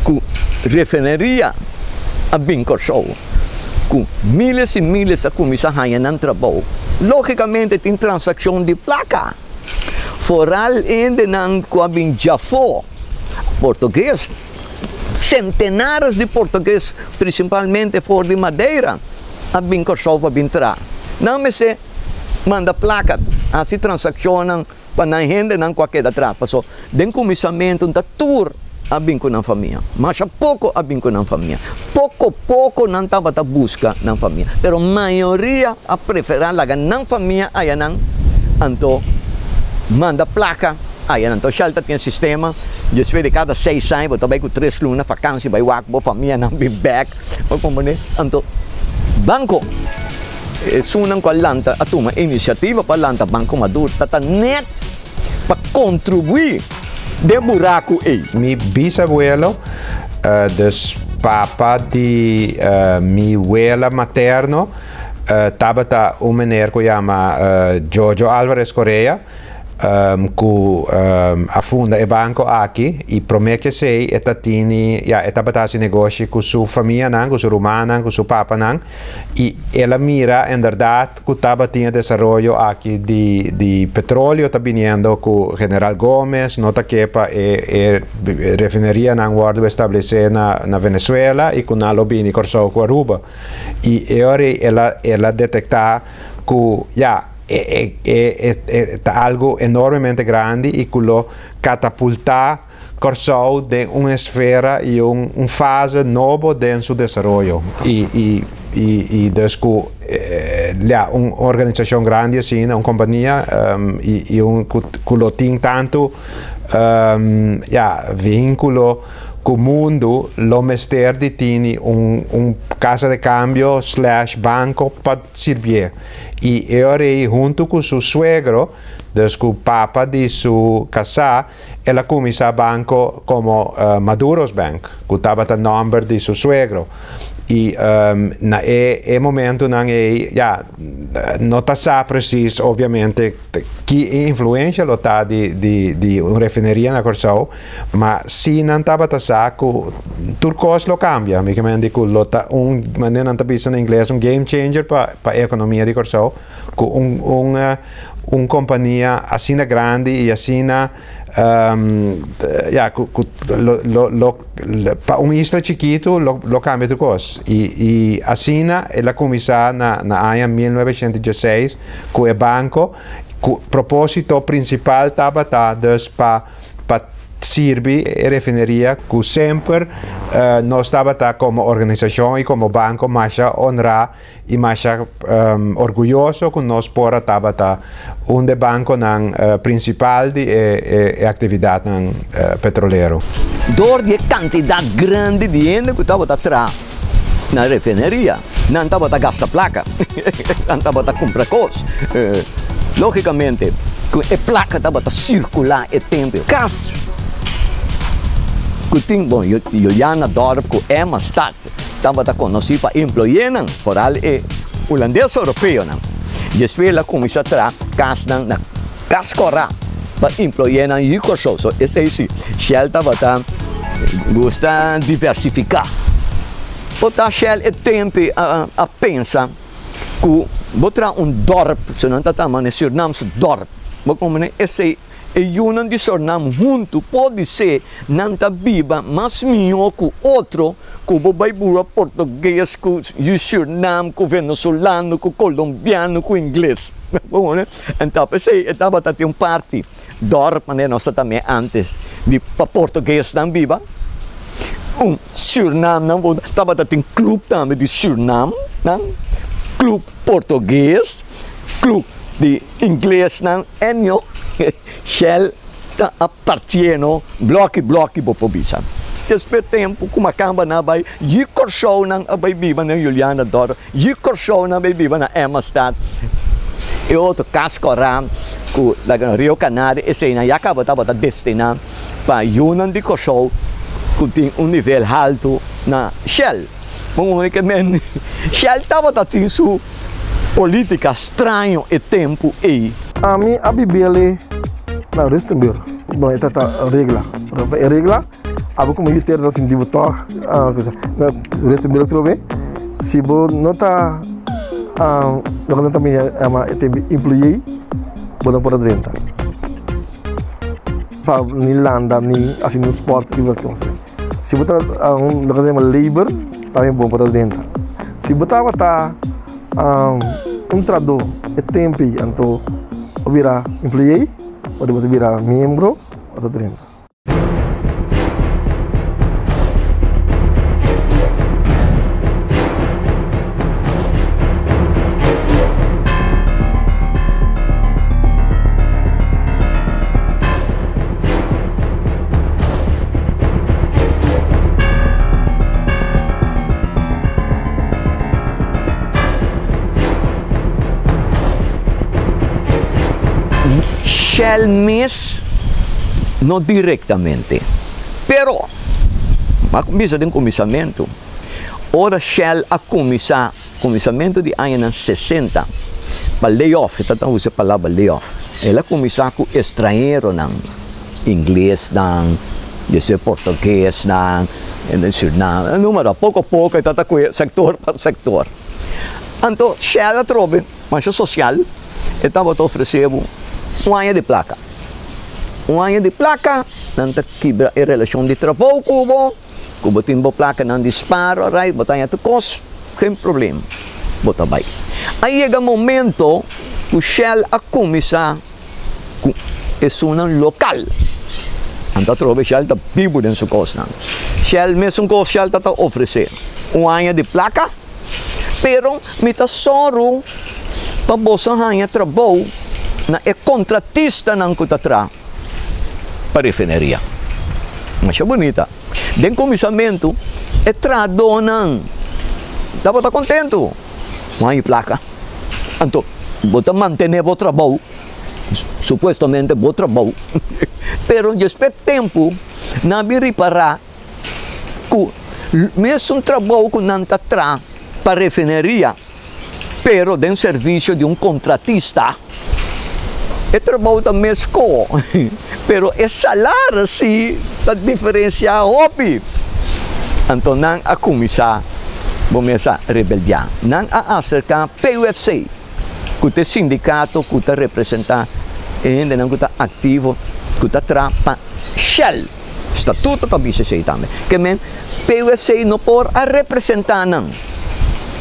ku refineria a bin Kòrsou, ku miles i miles a kuminsá haña nan trabou, lógikamente tin transakshon di plaka. Foral hendenan ku a bin djafó, portugues, sentenares di portugues, prinsipalmente for di Madeira, a bin Kòrsou pa bin traha. Nan mester manda plaka, hasi transakshonnan pa nan hendenan ku a keda traha. Pasobra den kuminsamentu ta tur a bin ku nan famia. Masha poko a bin ku nan famia. Poko poko nan tabata buska nan famia. Pero mayoria a preferá laga nan famia ayanan, anto manda plaka ayanan. Anto Shell ta tin e sistema, despues di kada seis aña bo ta bai ku tres luna fakansi bai wak bo famianan bin bèk. Bo komprendé? Anto banko, esunnan ku a lanta, a tuma e inisiativa pa lanta Banko Maduro ta ta nèt pa kontribuí den buraku ei. Mi bisabuelo, dus papa di mi wela materno, tabata un meneer ku yama Jojo Alvarez Correa, ku a funda e banko aki i promé ku esei e ta tini, ya, e tabata hasi negoshi ku su famianan, ku su rumannan, ku su papanan i el a mira inderdat ku tabatin e desaroyo aki di di petroleo ta biniendo ku General Gomez no ta ke pa e e refinerianan wòrdu establesé na na Venezuela i ku nan lo bini Kòrsou ku Aruba i e ora ei el a el a detektá ku ya e e e e ta algu enormemente grandi i ku lo katapultá Kòrsou den un esfera i un un fase nobo den su desaroyo i i i i dus ku ya un organisashon grandi asina, un kompania i i un ku ku lo tin tantu ya vínkulo. ku mundu lo mester di tini un un kasa de kambio slash banko pa sirbié. I e ora ei huntu ku su suegro, dus ku papa di su kasá, el a kuminsá banko komo Maduro's Bank, ku tabata nòmber di su suegro. I na e e momentunan ei, ya, no ta sa presis obviamente ki e influensha lo ta di di di un refineria na Kòrsou, ma si nan tabata sa ku tur kos lo kambia. Mi ke men di ku lo ta un, manera nan ta bisa na ingles, un game changer pa pa e ekonomia di Kòrsou, ku un un un kompania asina grandi i asina ya ku ku lo lo lo pa un isla chikitu lo lo kambia tur kos. I i asina el a kuminsá na na aña 1916 ku e banko ku propósito prinsipal tabata dus pa pa sirbi e refineria ku semper nos tabata komo organisashon i komo banko masha honrá i masha orguyoso ku nos por a tabata un de bankonan prinsipal di e aktividatnan petrolero. Dor di e kantidat grandi di hende ku tabata traha na refineria, nan tabata gasta plaka, nan tabata kumpra kos. Lógikamente ku e plaka tabata sirkulá e tempu. Kas ku tin, bon, Julianadorp ku Emmastad. Tabata konosí pa employénan, foral e hulandes oropeonan. Despues el a kuminsá traha kasnan na Kas Kòrá pa employénan yu Kòrsou. So esei si, Shell tabata gusta diversifiká. Por ta Shell e tempu a pensa ku bo traha un dòrp, su nan ta tama na Sürnamse dòrp, bo komprende esei. E yunan di Surnam huntu podisé nan ta biba mas mihó ku otro ku bo bai bura portugues ku yu Surnam, ku venezolano, ku kolombiano, ku ingles. Anto p'esei e tabata tin un parti dòrp manera nos ta tam'é ántes di pa portuguesnan biba. Un Surnamnan tabata tin klup tambe di Surnamnan, klup portugues, klup di inglesnan enyo Shell ta apartieno bloki bloki bo por bisa. Despues tempu ku makamba nan a bai yi Kòrsou nan a bai biba na Julianadorp, yi Kòrsou nan a bai biba na Emmastad e otro kas kòrá ku laga Rio Canario eseinan ya kaba tabata destiná pa yunan di Kòrsou ku tin un nivel haltu na Shell. Bo ke men Shell tabata tin su. Politica straño e tempu ei. Ami a bibele na Rustenburg. Bon, e ta ta regla. Pero e regla, abo como yu tera ta sinti bo tog cosa. Na Rustenburg trobe, si bo no ta loke nan ta yama e tempu employee, bo no por a drenta. Pa ni landa ni hasi ni un sport riba cosa. Si bo ta un loke ta yama labor tambe bo por a drenta. Si bo tabata un trahadó e tempu ei anto bo bira employee ora bo ta bira miembro bo ta drenta. Shell mes no directamente, pero a bisa den cuminsamentu, ora Shell a cuminsa, cuminsamentu di añanan sesenta, pa lay off, e ta usa e palabra lay off, el a cuminsa cu estranheronan. Inglesnan, despues portuguesnan, Surinam, numero, poko poko e ta ta kue sektor pa sektor. Anto Shell atrobe, masha sosial, e tabata ofresé bo un aña di plaka. Un aña di plaka, nan ta kibra e relashon di trabou ku bo, ku bo tin bo plakanan di spar, orait, bo ta haña tur kos, geen problema, bo ta bai. A yega momento ku Shell a kuminsá ku esunnan lokal. Anto atrobe Shell ta bibu den su kosnan. Shell mesun kos Shell ta ta ofresé un aña di plaka, pero mi ta sòru pa boso haña trabou na e kontratistanan ku ta traha pa refineria. Masha bunita. Den kuminsamentu e trahadónan tabata kontentu, bo haña plaka, anto bo ta mantené bo trabou, supuestamente bo trabou, pero despues tempu nan a bin ripará ku mesun trabou ku nan ta traha pa refineria, pero den servisio di un kontratista, e trabou ta meskó, pero e salaris si ta diferensiá hopi. Anto nan a kuminsá bo mes a rebeldiá. Nan a aserká PUFC, ku ta e sindikato ku ta representá e hendenan ku ta aktivo, ku ta traha pa Shell. Statuto ta bisa esei tambe. Ke men PUFC no por a representá nan.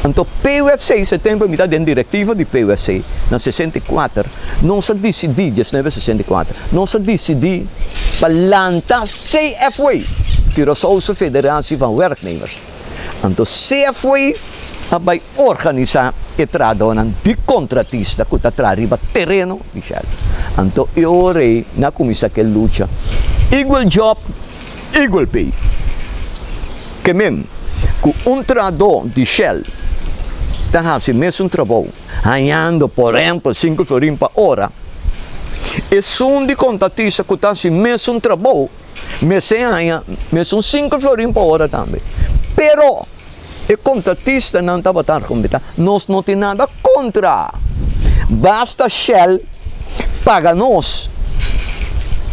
Anto PUFC, se tempu mi ta den direktiva di PUFC na 64, nos a disidí, 1964, nos a disidí pa lanta CFW, Curaçaose Federatie van Werknemers. Anto CFW a bai organisá e trahadónan di kontratista ku ta traha riba tereno di Shell. Anto e ora ei nan a kuminsá ku e lucha Equal Job, Equal Pay. Ke men ku un trahadó di Shell ta hasi mesun trabou hañando por ehèmpel sinku florin pa ora, esun di kontratista ku ta hasi mesun trabou Mester haña mesun sinku florin pa ora tambe. Pero e kontratistanan tabata argumentá, Nos no tin nada kontra. Basta Shell paga nos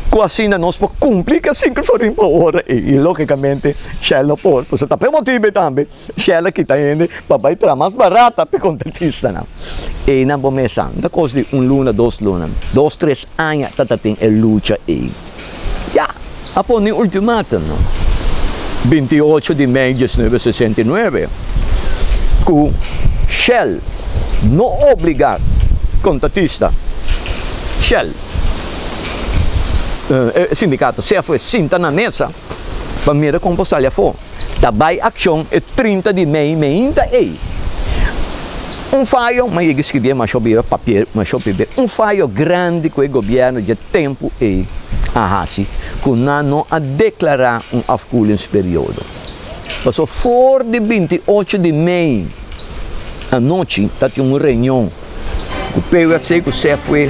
ku asina nos por kumpli ku e sinku florin pa ora ei. I lógikamente Shell no por, pasobra ta pa e motibu ei tambe Shell a kita hende pa bai traha mas barata pa e kontratistanan. Einan bo mesa, no ta kos di un luna, dos luna, dos, tres aña ta tin e lucha ei. Ya, a pone ultimatum, no? 28 di mei 1969, ku Shell no obliga kontatista Shell, e sindikato CFW sinta na mesa pa mira kon por sali afó. Ta bai akshon e 30 di mei meinta ei. Un fayo, mi a yega skirbié masha bira papia masha bira, un fayo grandi ku e gobièrnu dje tempu ei a hasi ku nan no a deklará un afkoelingsperiodo. Pasobra for di 28 di mei anochi ta tin un reunion ku PUFC ku CFW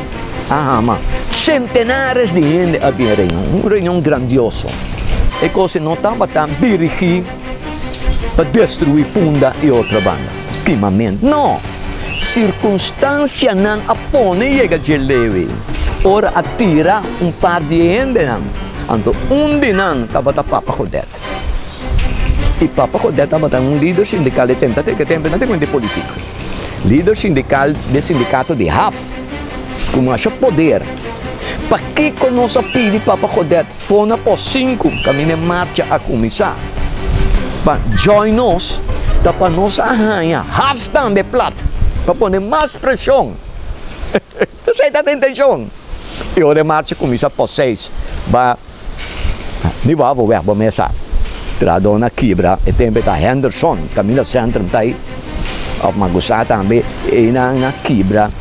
a hama. Sentenares di hende a bin e reunion, un reunion grandioso. E kos no tabata dirigí pa destruí Punda i otro banda, kimamentu, no! Sirkunstansianan a pone yega dje Lewi ora a tira un par di e hendenan. Anto un di nan tabata Papa Godet. I Papa Godet tabata un lider sindikal di tempu. Ta e tempu nan ta kuenta di politik. Lider sindikal di e sindikato di haf ku masha poder. Pakiko nos a pidi Papa Godet for na pos sinku kaminda e marcha a kuminsá pa join nos ta pa nos a haña haf tambe plat pa pone mas preshon. Esei ta intenshon. I ora e marcha kuminsá pos seis ba ni bo abo wèg bo mesa. Trahadónan a kibra e tempu e ta Henderson kaminda Centrum ta ei òf Magusá tambe einan a kibra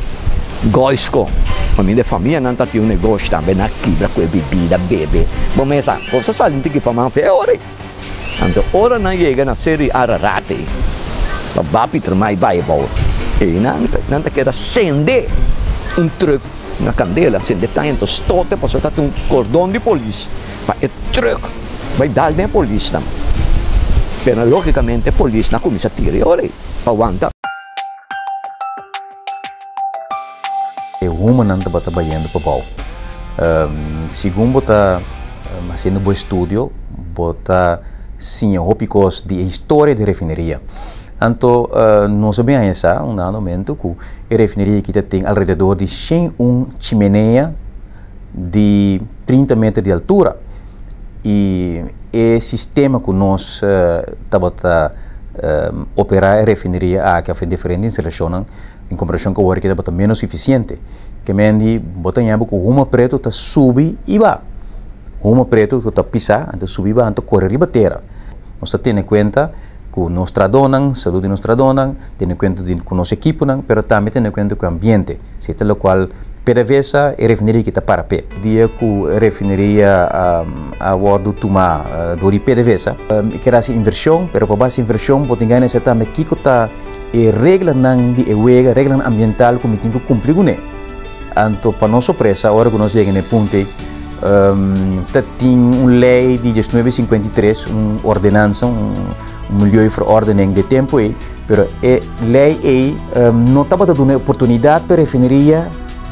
Goisco kaminda e famianan ta tin un negoshi tambe nan a kibra ku e bibida bebe bo mesa kos a sali un tiki faman fe ora ei. Anto ora nan yega na Seri Ararat ei pa bapi trmai bai abou ei nan nan ta keda sende un truk na kandela sende taña anto stote pasobra ta tin un kordon di polis pa e truk bai dal den e polisnan pero logikamente e polisnan a kuminsa tira e ora ei pa wanta. E humonan tabata bayendo pa bou. Segun bo ta hasiendo bo estudio, bo ta siña hopi kos di e historia di refineria. Anto nos a bin haña sa un dado momento ku e refineria aki ta tin alrededor di 101 chimenea di 30 meter di altura. I e sistema ku nos tabata operá e refineria aki òf e diferente instalashonnan en komparashon ku awor aki tabata ménos efisiente. Ke men di bo ta ña bo ku huma pretu ta subi i ba. Huma pretu ku ta pisá anto subi i ba anto kore riba tera. Nos ta tene kuenta ku nos trahadónan, salud di nos trahadónan, tene kuenta di ku nos ekiponan, pero tambe tene kuenta ku e ambiente. Si ta lokual. PDVSA e refineria ki ta para p'e. Dia ku e refineria a wòrdu tumá dor di PDVSA, e kier hasi invershon, pero pa bo hasi invershon bo tin gana sa tambe kiko ta e reglanan di e wega, reglanan ambiental ku mi tin ku kumpli kuné. Anto pa nos sorpresa ora ku nos yega na e punto ei, ta tin un lei di diesnuebe sinkuenta i tres, un ordenansa, un milieuverordening di e tempu ei, Pero e lei ei no tabata duna e oportunidat pa e refineria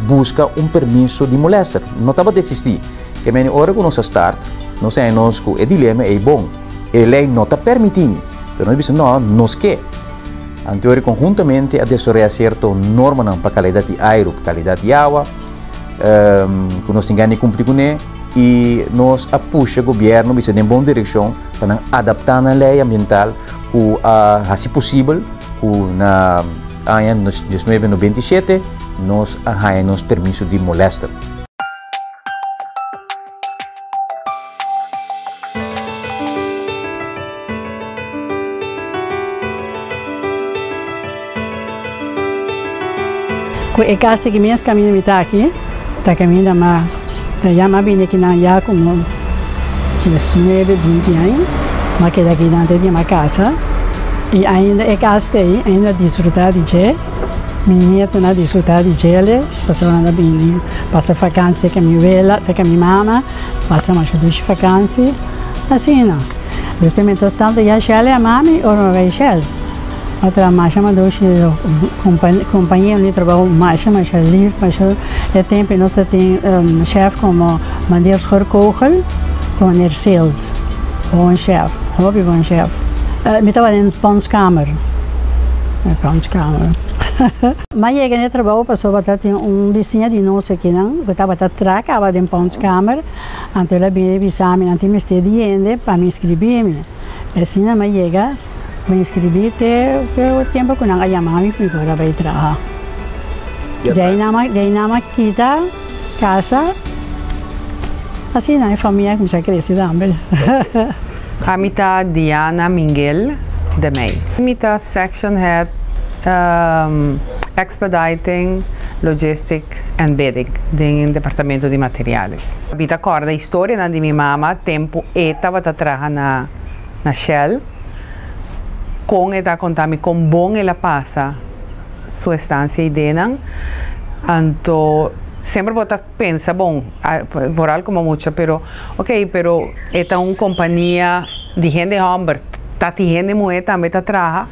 buska un permiso di molester. No tabata eksistí. Ke meni ora ku nos a start, nos haña nos ku e dilema ei, bon, e lei no ta permití mi, pero nos bisa no, nos ke. Anto ora konhuntamente a desaroyá sierto normanan pa kalidat di airu, pa kalidat di awa, ku nos tin gana di kumpli kuné i nos a pusha gobièrnu bisa den bon direkshon pa nan adaptá nan lei ambiental ku a hasi posibel ku na aña 1997 nos a haña nos permiso di molèster. Ku e kas aki mes kaminda mi ta aki, ta kaminda ma ta ya m'a bini akinan ya komo diesnuebe, binti aña. M'a keda akinan te dia m'a kasa i ainda e kas ta ei, ainda disfruta di dje. Mi nietonan a disfruta di djele pasobra nan ta bini pasa fakansi serka mi wela, serka mi mama, pasa masha dushi fakansi, asina. Despues mientras tanto ya Shell a mami ora mi bai Shell. A traha masha madushi compañero di trabou masha masha lief masha e tempo nos ta tin chef como meneer Schorkogel cu meneer Seelt bon chef hopi bon chef. Mi tabata den Ponskamer Ponskamer. Mi a yega na e trabou pasobra ta tin un bisiña di nos akinan cu tabata traha caba den Ponskamer. Anto el a bini bisa mi nan tin mester di hende pa mi inscribi mi. Asina mi a yega, mi inscribi te e tempo cu nan a yama mi pa mi por a bay traha. Djei nan djei nan a kita casa, asina e famia a cuminsa crece tambe. Ami ta Diana Minguel de Mey. Mi ta section head expediting logistic and bidding den departamento di materiales. Mi ta corda historianan di mi mama tempo e tabata traha na na Shell con e ta conta mi con bon el a pasa su estancia eydenan anto semper bo ta pensa bon vooral como mucha pero ok pero e ta un compania di hende homber ta tin hende muhe tambe ta traha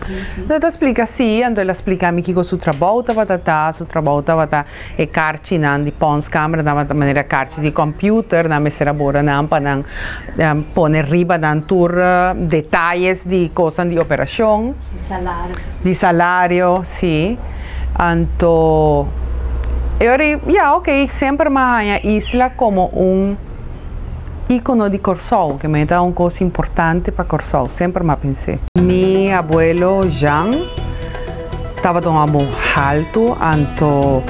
el ta splica si anto el a splica mi kico su trabou tabata ta su trabou tabata e karchinan di ponskamber tabata manera karchi di computer nan mester a bora nan pa nan pone riba nan tur detayes di cosnan di operacion di salario si anto e ora ya ok semper mi a haña Isla como un Íkono di Kòrsou, ke mei ta un kos importante pa Kòrsou, semper m'a pens'é. Mi abuelo Jean tabata un amo haltu, anto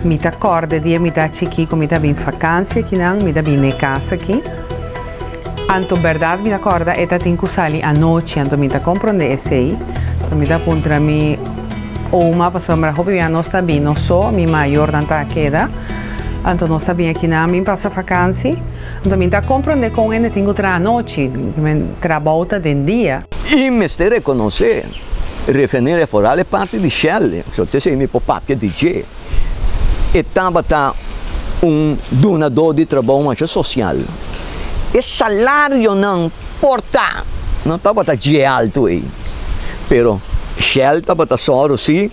mi ta kòrda dia mi ta chikí ku mi ta bin fakansia akinan, mi ta bin n'e kas aki. Anto bèrdat mi ta kòrda e ta tin ku sali anochi, anto mi ta komprondé esei. Anto mi ta puntra mi oma pasobra hopi bia nos ta bin nos so, mi mayornan ta keda. Anto nos ta bin aki nan bin pasa vakansi. Anto mi ta komprondé kon hende tin ku traha anochi, trabou ta den dia. I mester rekonosé, Refineria Foral e parti di Shell, so t'esei mi por papia di dje, e tabata un dunadó di trabou masha sosial. E salarionan por ta no tabata dje altu ei, pero Shell tabata sòru si.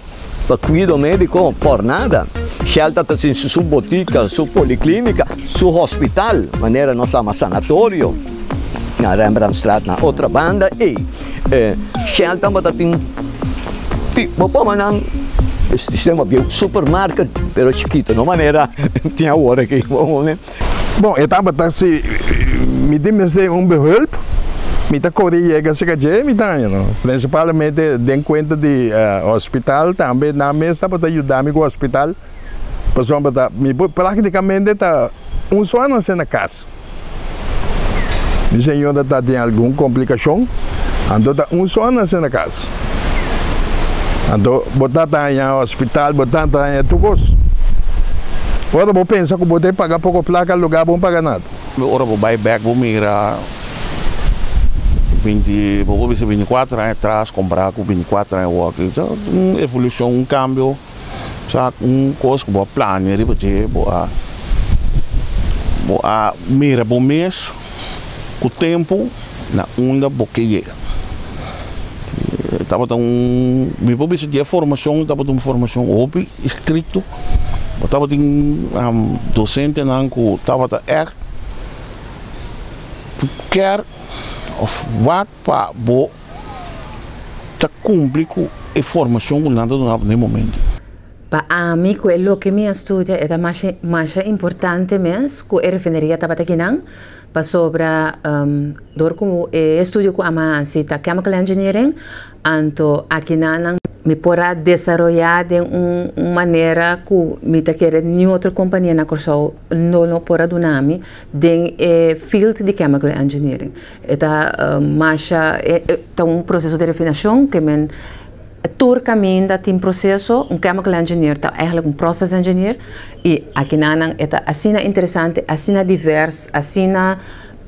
Pa kuido médiko por nada. Shell ta tin su botika, su poliklinika, su hospital, manera nos ama sanatorio na Rembrandtstraat na otra banda ei. Shell tabata tin bo por nan sistema bieu supermarket pero chikito no manera tin awor aki. Bon, e tabata si mi tin mester un behulp, mi ta kore yega serka dje mi ta haña no. Prinsipalmente den kuenta di hospital tambe nan mes tabata yuda mi ku hospital pasobra ta mi por praktikamente ta un so a nase na kas. Mi señora ta tin algun komplikashon anto ta un so a nase na kas. Anto bo ta ta haña hospital, bo ta ta haña tur kos. Ora bo pensa ku bo ta paga poko plaka, lugá bo no paga nada. Ora bo bai bèk bo mira 20, bo por bisa 24 aña atras kompará ku 24 aña awor aki, ta un evolushon, un kambio, sa un kos ku bo a plania riba dje, bo a bo a mira bo mes ku tempu na unda bo ke yega. Tabata un, mi por bisa di e formashon tabata un formashon hopi estrikto, bo tabatin dosentenan ku tabata ègt kier òf wak pa bo ta kumpli ku e formashon ku nan ta duna bo na e momento. Pa ami ku e loke mi a studia e ta masha masha importante mes ku e refineria tabata kinan pasobra dor ku e estudio ku ami a hasi ta chemical engineering anto akinan nan mi por a desaroyá den un manera ku mi ta kere niun otro kompania na Kòrsou no lo por a duna mi den e field di chemical engineering. E ta masha e ta un proseso di refinashon ke men tur kaminda tin proseso, un chemical engineer ta eigenlijk un process engineer i akinan e ta asina interesante, asina divers, asina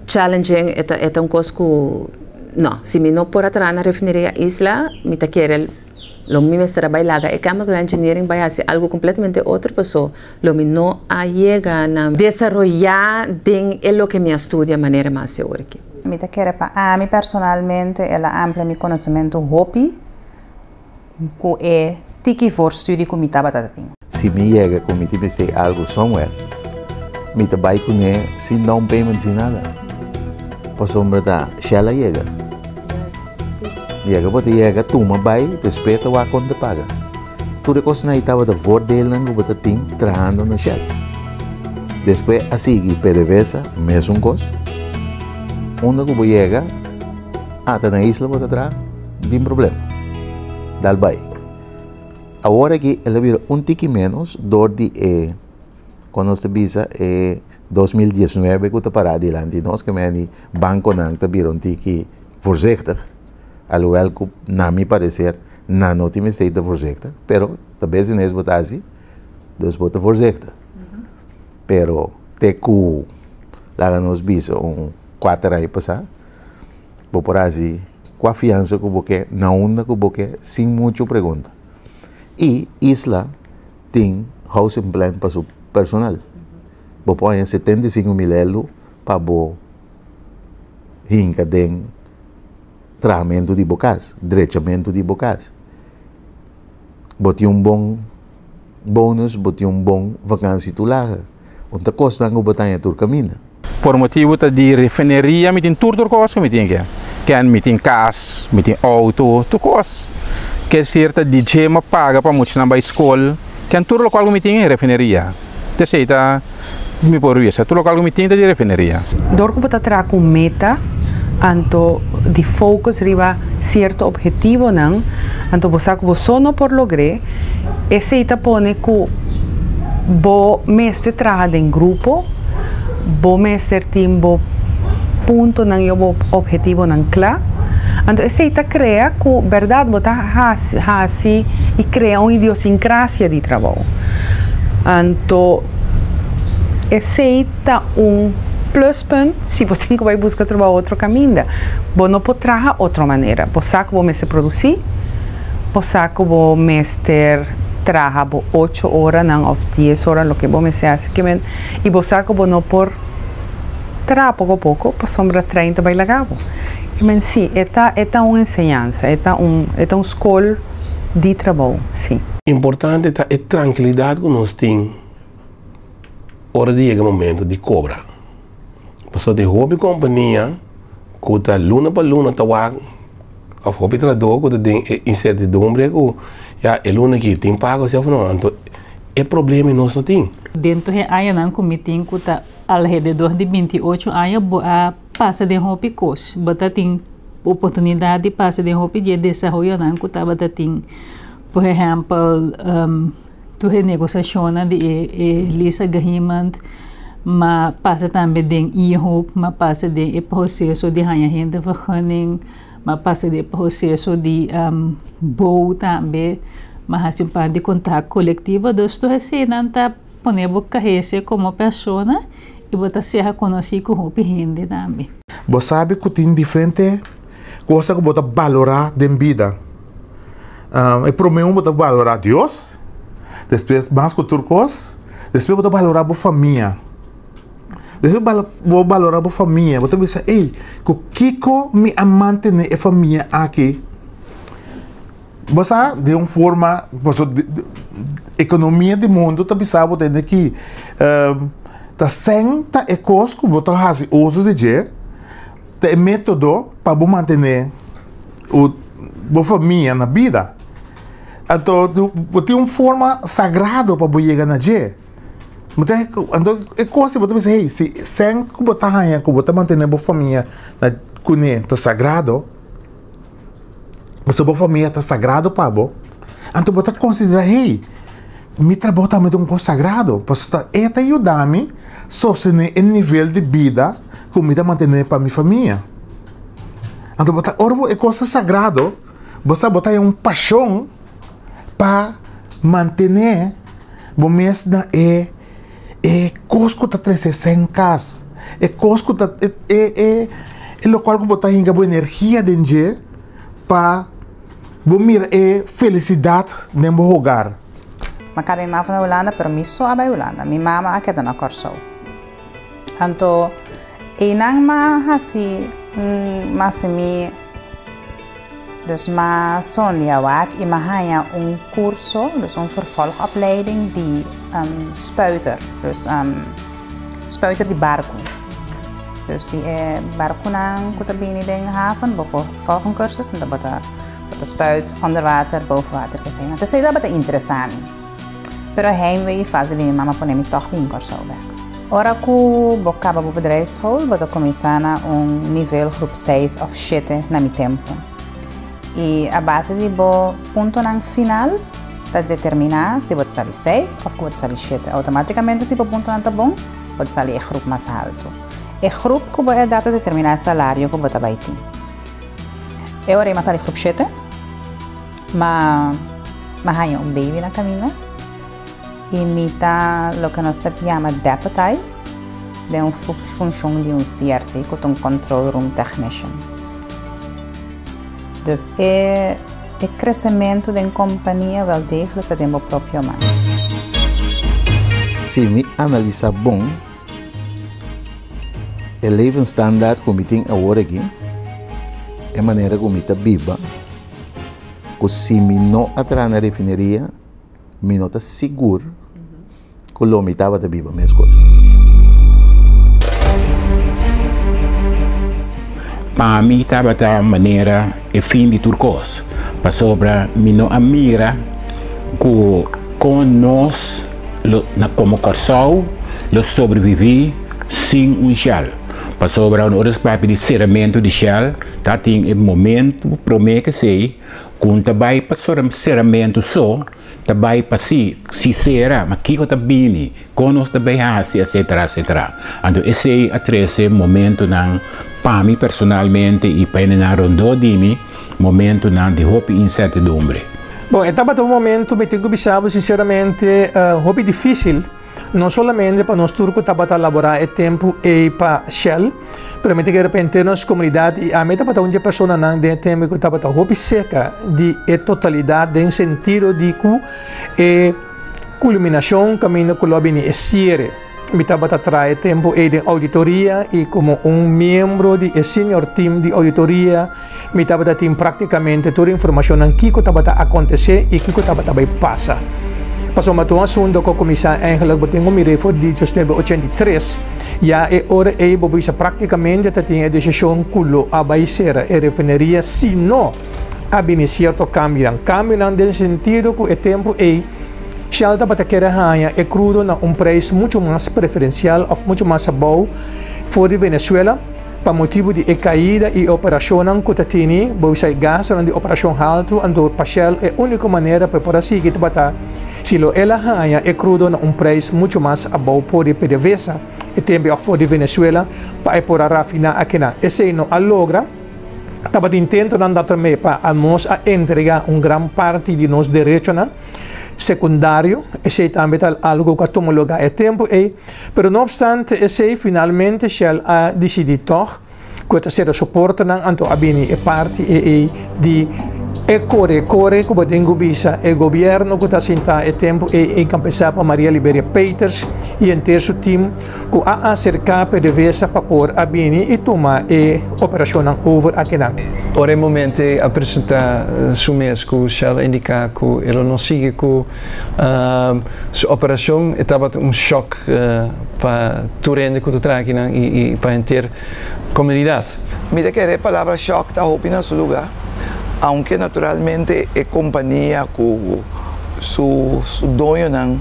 challenging, e ta e ta un kos ku no, si mi no por a traha na refineria Isla mi ta kere lo mi mester a bai laga e chemical engineering bai hasi algu completamente otro paso lo mi no a yega na desaroyá den e loke mi a studia manera mi a hasi awor aki. Mi ta kere pa ami personalmente el a amplia mi konosementu hopi ku e tiki voorstudie ku mi tabata ta tin. Si mi yega ku mi tin mester algu somewhere, mi ta bai kuné sin down payment, sin nada. Pasobra ta Shell a yega. Yega bo ta yega, tuma bai, despues ta wak kon ta paga. Tur e kosnan ei tabata voordeelnan ku bo ta tin trahando na Shell. Despues a sigui PDVSA, mesun kos. Unda ku bo yega, ata na isla bo ta traha, no tin problema. Dal bai. Awor aki el a bira un tiki menos dor di e, kon nos ta bisa, e 2019 ku ta pará dilanti nos, ke meni bankonan ta bira un tiki voorzichtig, alhoewel ku na mi parecer nan no tin mester ta voorzichtig, pero ta business bo ta hasi, dus bo ta voorzichtig. Pero te ku laga nos bisa un kuater aña pasá, bo por hasi kua fiansa ku bo ke, na unda ku bo ke, sin muchu pregunta. I Isla tin housing plan pa su personal. Bo por haña 75.000 elu pa bo hinka den trahamentu di bo kas, drechamentu di bo kas. Bo tin un bon bonus, bo tin un bon vakansietoelage. Un ta kosnan ku bo ta haña tur kaminda. Por motibu ta di refineria mi tin tur tur kos ku mi tin ke. Ken mi tin kas, mi tin outo, tur kos. Ke ser ta di dje mi paga pa muchanan bai skol. Ken tur lokual ku mi tin e refineria. T'esei ta mi por bisa. Tur lokual ku mi tin ta di refineria. Dor ku bo ta traha ku un meta, anto di focus riba sierto obhetivonan, anto bo sa ku bo so no por logr'é, esei ta pone ku bo mester traha den grupo, bo mester tin bo puntonan i bo obhetivonan kla. Anto esei ta krea ku bèrdat bo ta hasi hasi i krea un idiosinkrásia di trabou. Anto esei ta un pluspunt si bo tin ku bai buska trabou otro kaminda. Bo no por traha otro manera. Bo sa ku bo mester produsí, bo sa ku bo mester traha bo ocho oranan òf dies ora loke bo mester hasi ke men i bo sa ku bo no por traha poko poko pasobra trein ta bai laga bo. Ke men si e ta e ta un enseñansa, e ta un e ta un skol di trabou, si. Importante ta e trankilidat ku nos tin ora di yega momento di kobra. Pasobra tin hopi kompania ku ta luna pa luna ta wak òf hopi trahadó ku ta den e insertidumbre ku ya e luna aki tin pago si òf no. Anto e problema nos no tin. Dentro e añanan ku mi tin ku ta alrededor di 28 aña bo a pasa den hopi kos. Bo ta tin oportunidat di pasa den hopi di e desaroyonan ku tabata tin. Por ehèmpel, tur e negosiashonnan di e e lease agreement, m'a pasa tambe den IHOP, m'a pasa den e proseso di haña hende vergunning, m'a pasa den e proseso di bou tambe, m'a hasi un par di kontrakt kolektivo. Dus tur eseinan ta. pone bo crece como persona y bo ta ser conoci cu hopi hende tambe. Bo sabi ku tin diferente kos ku bo ta balorá den bida. E promé un bo ta balorá Dios, despues mas ku tur kos, despues bo ta balorá bo famia. Despues bo balorá bo famia, bo ta bisa, ey, ku kiko mi a mantené e famia aki? Bo sa, den un forma, pasobra ekonomia di mundu ta bisa bo tende ki ta sèn ta e kos ku bo ta hasi uso di dje, ta e método pa bo mantené bo famia na bida. Anto bo tin un forma sagrado pa bo yega na dje. Bo ta anto e kos bo ta bisa hey si sèn ku bo ta haña ku bo ta mantené bo famia na kuné ta sagrado. Pasobra bo famia ta sagrado pa bo, anto bo ta konsiderá, hey, mi trabou tambe ta un kos sagrado, pasobra e ta yuda mi sostené e nivel di bida ku mi ta mantené pa mi famia. Anto bo ta, ora bo e kos ta sagrado, bo sa bo ta haña un pashon pa mantené bo mes na e e kos ku ta trese sen kas, e kos ku ta e e e lokual ku bo ta hinka bo energia den dje pa bo mira e felisidat den bo hogar. Mi a kaba mi mama na Hulanda pero mi so a bai Hulanda, mi mama a keda na Kòrsou. Anto einan mi a hasi un masi mi. Dus m'a sondia wak i m'a haña un kurso, dus un vervolgopleiding di spuiter, dus spuiter di barku. Dus di e barkunan ku ta bini den haven, bo por volg un kursus en dan bo ta bo ta spuit onder water, boven water, esei. Anto esei tabata interesá mi. Pero heimwee i falta di mi mama pone mi tòg bin Kòrsou bèk. Ora ku bo kaba bo bedrijfsschool, bo ta kuminsá na un nivel groep seis òf shete na mi tempu. I a base di bo puntonan final ta determiná si bo ta sali seis òf ku bo ta sali shete. Outomátikamente si bo puntonan ta bon, bo ta sali e groep mas haltu. E groep ku bo edat ta determiná e salario ku bo ta bai tin. E ora ei mi a sali groep shete. Ma mi a haña un baby na kaminda i mi ta loke nos ta yama deputize den un funshon di un CRT ku ta un control room technician. Dus e e kresementu den kompania wel degelijk ta den bo propio man. Si mi analisa bon e levensstandaard ku mi tin awor aki, e manera ku mi ta biba, ku si mi no a traha na refineria, mi no ta sigur ku lo mi tabata biba meskos. Pa mi tabata manera e fin di tur kos, pasobra mi no a mira ku kon nos lo na komo Kòrsou lo sobreviví sin un Shell. Pasobra ora nos papia di seramentu di Shell, Ta tin e momento prome kesey ku un ta bai pa seramentu so, ta bai pa si, si sera, ma kiko ta bini, kon nos ta bai hasi, etcetera, etcetera. Anto esey a trese momentonan pa mi personalmente i pa hendenan rondó di mi, momentonan di hopi insertidumbre. Bon, e tabata un momento, mi tin ku bisa bo sinceramente, hopi dificil. No solamente pa nos tur ku tabata laborá e tempu ei pa Shell, pero mi ta kere pa henter nos komunidat i ami tabata un di e personanan den e tempu ku tabata hopi serka di e totalidat den sentido di ku e kulminashon kaminda ku lo a bini e siere. Mi tabata traha e tempu ei den ouditoria i komo un miembro di e senior team di ouditoria mi tabata tin práktikamente tur informashonnan kiko tabata akontesé i kiko tabata bai pasa. Pasobra ta un asunto ku a kuminsá eigenlijk bo tin ku mir'é for di diesnuebe ochenta i tres. Ya e ora ei bo bisa práktikamente ta tin e desishon ku lo a bai sera e refineria si no a bini sierto kambionan. Kambionan den sentido ku e tempu ei Shell tabata kere haña e krudo na un preis muchu mas preferensial òf muchu mas abou for di Venezuela. Pa motibu di e kaida i e operashonnan ku ta tini, bo bisa e gastunan di operashon haltu, anto pa Shell e úniko manera pa e por a sigui tabata si lo el a haña e krudo na un preis muchu mas abou por di PDVSA e tempu òf for di Venezuela pa e por a rafiná akinan. Esei no a logra. Tabatin intentonan dat tambe pa nos a entregá un gran parti di nos derechonan sekundario, esei tambe ta algu ku a tuma lugá e tempu ei, pero no opstante esei finalmente Shell a disidí tòg ku e ta sera su portanan, anto a bini e parti ei di e kore kore ku bo tin ku bisa e gobièrnu ku ta sintá e tempu ei enkampesá pa Maria Liberia Peters i henter su tim. Ku a aserká PDVSA pa por a bini i tuma e operashonnan over akinan. Ora e momento ei a presentá su mes ku Shell a indiká ku e lo no sigui ku su operashon, e tabata un shòk pa tur hende ku ta traha akinan i pa henter komunidat. Mi ta kere e palabra shòk ta hopi na su lugá, aunke naturalmente e kompania ku su doñonan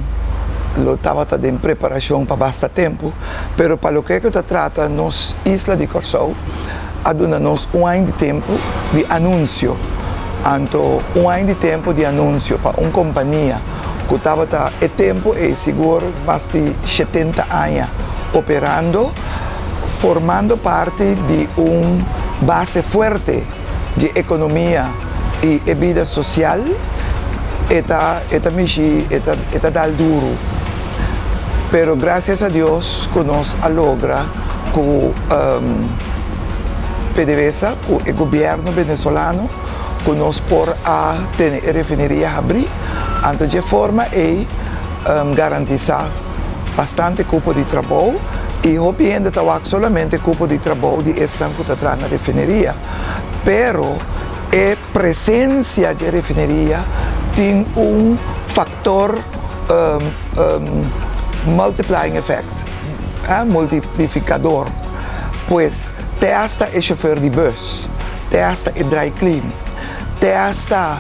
lo tabata den preparashon pa basta tempu, pero pa loke ku ta trata nos isla di Kòrsou a duna nos un aña di tempu di anunsio. Anto un aña di tempu di anunsio pa un kompania ku tabata e tempu ei sigur mas di shetenta aña operando, formando parti di un base fuerte di ekonomia i e bida sosial, e ta e ta mishi e ta e ta dal duru. Pero grasias a Dios ku nos a logra ku PDVSA, ku e gobièrnu venezolano, ku nos por a tene e refineria habrí, anto dje forma ei garantisá bastante kupo di trabou i hopi hende ta wak solamente kupo di trabou di esnan ku ta traha na refineria, pero e presensia dje refineria tin un faktor multiplying effect, multiplifikador, pues te asta e shofer di bus, te asta e dry clean, te asta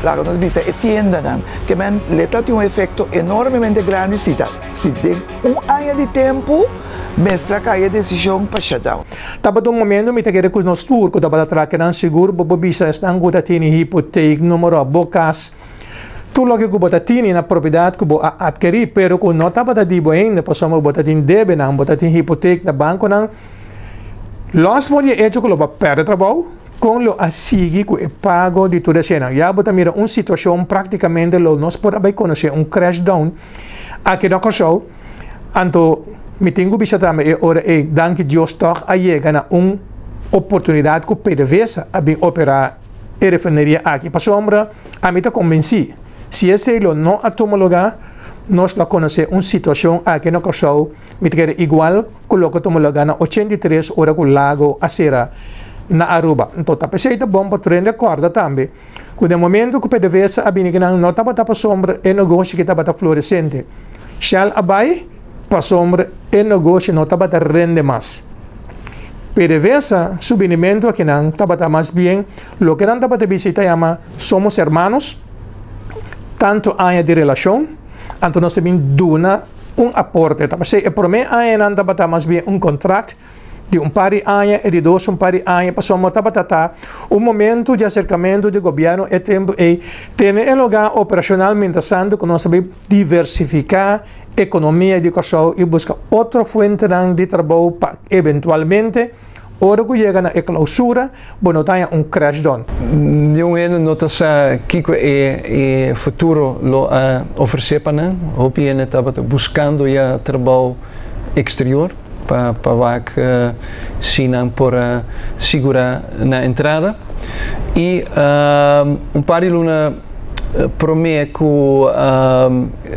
laga nos bisa e tiendanan, ke men le ta tin un efekto enormemente grandi si ta si den un aña di tempu mester a kai e desishon pa shutdown. Tabata un momento mi ta kere ku nos tur ku tabata traha kinan sigur bo por bisa esnan ku ta tene hipotek, numero, bo kas, tur loke ku bo ta tene na propiedat ku bo a atkerí pero ku no tabata di bo ainda pasobra bo ta tin debenan, bo ta tin hipotek na bankonan. Lòs for di e echo ku lo bo a pèrdè trabou, kon lo a sigui ku e pago di tur eseinan? Ya bo ta mira un situashon praktikamente lo nos por a bai konosé un crash down aki na Kòrsou. Anto mi tin ku bisa tambe e ora ei danki Dios tòg a yega na un oportunidat ku PDVSA a bin operá e refineria aki. Pasobra ami ta konbensí si esei lo no a tuma lugá nos lo a konosé un situashon aki na Kòrsou mi ta kere igual ku loke a tuma lugá na 83 ora ku Lago a sera na Aruba. Anto ta p'esei ta bon pa tur hende kòrda tambe ku den momento ku PDVSA a bini kinan no tabata pasobra e negoshi ki tabata floresente. Shell a bai pasobra e negoshi no tabata rende mas. PDVSA su binimentu akinan tabata mas bien loke nan tabata bisa i ta yama somos hermanos, tantu aña di relashon, anto nos ta bin duna un aporte. Ta p'esei e promé añanan tabata mas bien un kontrakt di un par di aña, e di dos un par di aña, pasobra tabata ta un momento di aserkamentu di gobièrnu e tempu ei tene e lugá operashonal mientrastantu ku nos ta bai diversifiká ekonomia di Kòrsou i buska otro fuentenan di trabou pa eventualmente ora ku yega na e klousura bo no ta haña un crash down. Niun hende no ta sa kiko e e futuro lo a ofresé pa nan. Hopi hende tabata buskando ya trabou eksterior pa pa wak si nan por a sigurá nan entrada. I un par di luna promé ku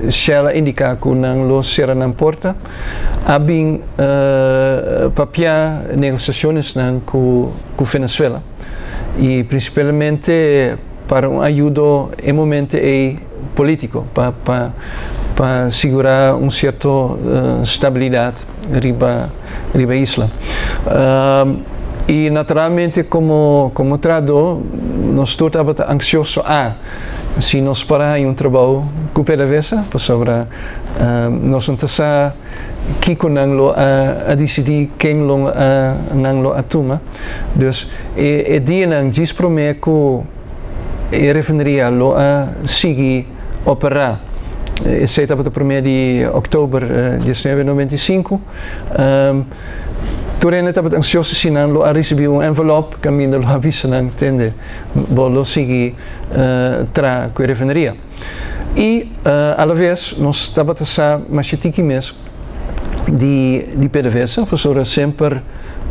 Shell a indiká ku nan lo sera nan porta, a bin papia negosiashonsnan ku Venezuela i prinsipalmente para un ayudo e momento ei polítiko pa pa pa sigurá un sierto stabilidat riba riba e isla. I naturalmente komo komo trahadó nos tur tabata ansioso a si nos por a haña un trabou ku PDVSA pasobra Nos no ta sa kiko nan lo a disidí, ken lo nan lo a tuma. Dus e dianan djis promé ku e refineria lo a sigui operá, esei tabata promé di òktober 1995, Tur hende tabata ansioso si nan lo a risibí un envelòp kaminda lo a bisa nan, Tende, bo lo sigui traha ku e refineria. I alaves nos tabata sa masha tiki mes di di PDVSA, pasobra semper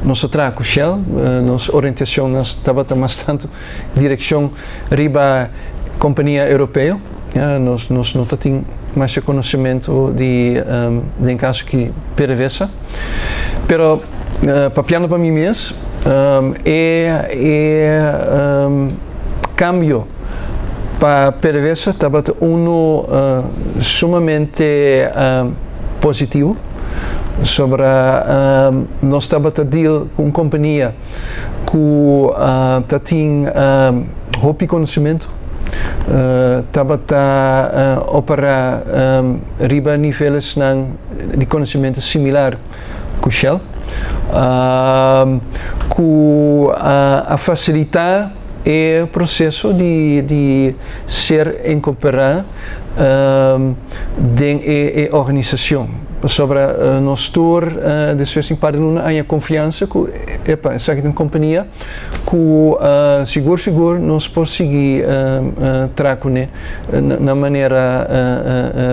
nos a traha ku Shell, nos orientashon tabata mas tantu direkshon riba kompania europeo. Ya, nos nos no ta tin masha konosementu di den kaso ki PDVSA. Pero papiando pa mi mes, e e kambio pa PDVSA tabata unu sumamente positivo, sobra nos tabata deal ku un kompania ku ta tin hopi konosementu, tabata operá riba nivelesnan di konosementu similar ku Shell, ku a fasilitá e proseso di ser inkorporá den e organisashon. Pasobra nos tur despues di un par di luna a haña konfiansa ku epa esaki ta un kompania ku sigur sigur nos por sigui traha kuné na manera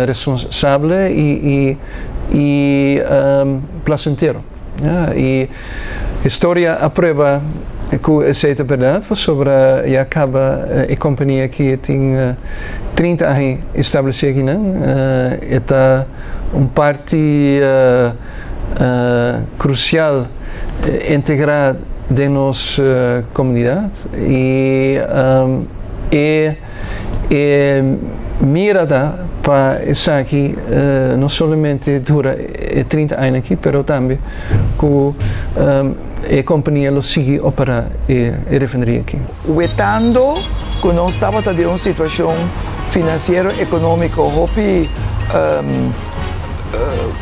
responsable i i plasentero. I historia a prueba ku esei ta bèrdat pasobra ya kaba e kompania aki tin 30 aña establesé akinan. E ta un parti krusial integrá den nos komunidat i e E mira ta pa esaki no solamente dura e 30 aña aki, pero tambe ku e kompania lo sigui operá e refineria aki. Wetando ku nos tabata den un situashon finansiero ekonómiko hopi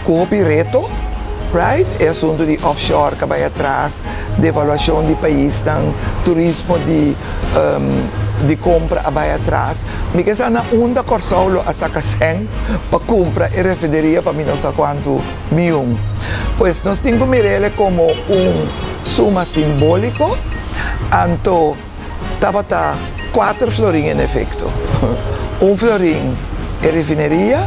ku hopi reto, right, e asuntu di offshore ka bai atras, devaluashon di paisnan, turismo di di kompra a bai atras. Mi ke sa na unda Kòrsou lo a saka sèn pa kumpra e refineria pa mi no sa kuantu mion. Pues nos tin ku mir'el komo un suma simbóliko, anto tabata kuater florin en efekto. Un florin e refineria,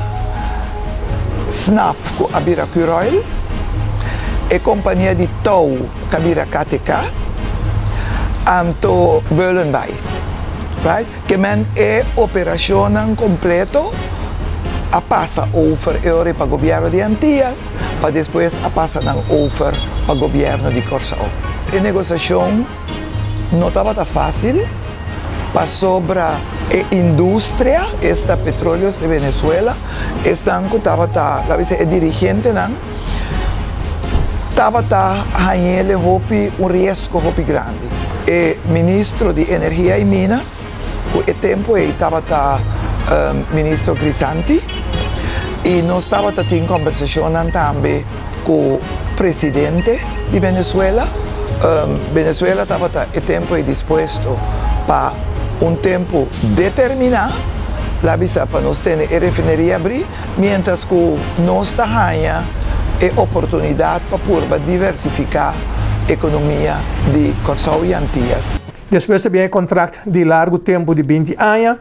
SNAF ku a bira Curoil, e kompania di tou ku a bira KTK, anto Bullenbaai. Right? Ke men e operashonnan kompleto a pasa over e ora pa gobièrnu di Antias, pa despues a pasa nan over pa gobièrnu di Kòrsou. E negosiashon no tabata fásil pasobra e industria, esta Petróleos de Venezuela, esnan ku tabata, laga bisa e dirigentenan, tabata hañ'el hopi un riesgo hopi grandi. E ministro di Energia i Minas, ku e tempu ei tabata ministro Grisanti, i nos tabata tin kòmbersashonnan tambe ku presidente di Venezuela. Venezuela tabata e tempu ei dispuesto pa un tempu determiná, la bisa pa nos tene e refineria abrí, miéntras ku nos ta haña e oportunidat pa purba diversifiká ekonomia di Kòrsou i Antias. Despues ta bin e kontrakt di largu tempu di 20 aña,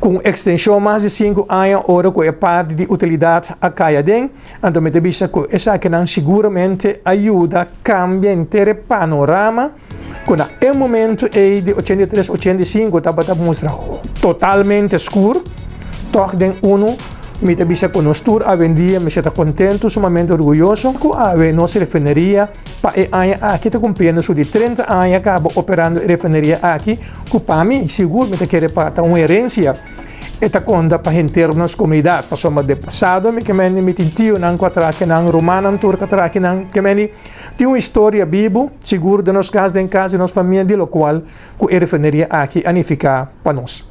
ku un ekstenshon mas di 5 aña ora ku e parti di utilidat a kai aden. Anto mi ta bisa ku esakinan siguramente a yuda kambia henter e panorama ku na e momento ei di 83, 85 tabata mustra totalmente skur. Tòg den unu mi ta bisa ku nos tur awendia mester ta kontentu, sumamente orguyoso ku awe nos refineria pa e aña aki ta kumpliendo su di 30 aña kaba operando e refineria aki ku pa mi sigur mi ta kere pa ta un herensia. E ta konta pa henter nos komunidat, pasobra den pasado mi ke mende mi tin tionan ku a traha kinan, rumannan tur ku a traha kinan, ke mende tin un historia bibu sigur den nos kas, den kas di nos famia di lokual ku e refineria aki a nifiká pa nos.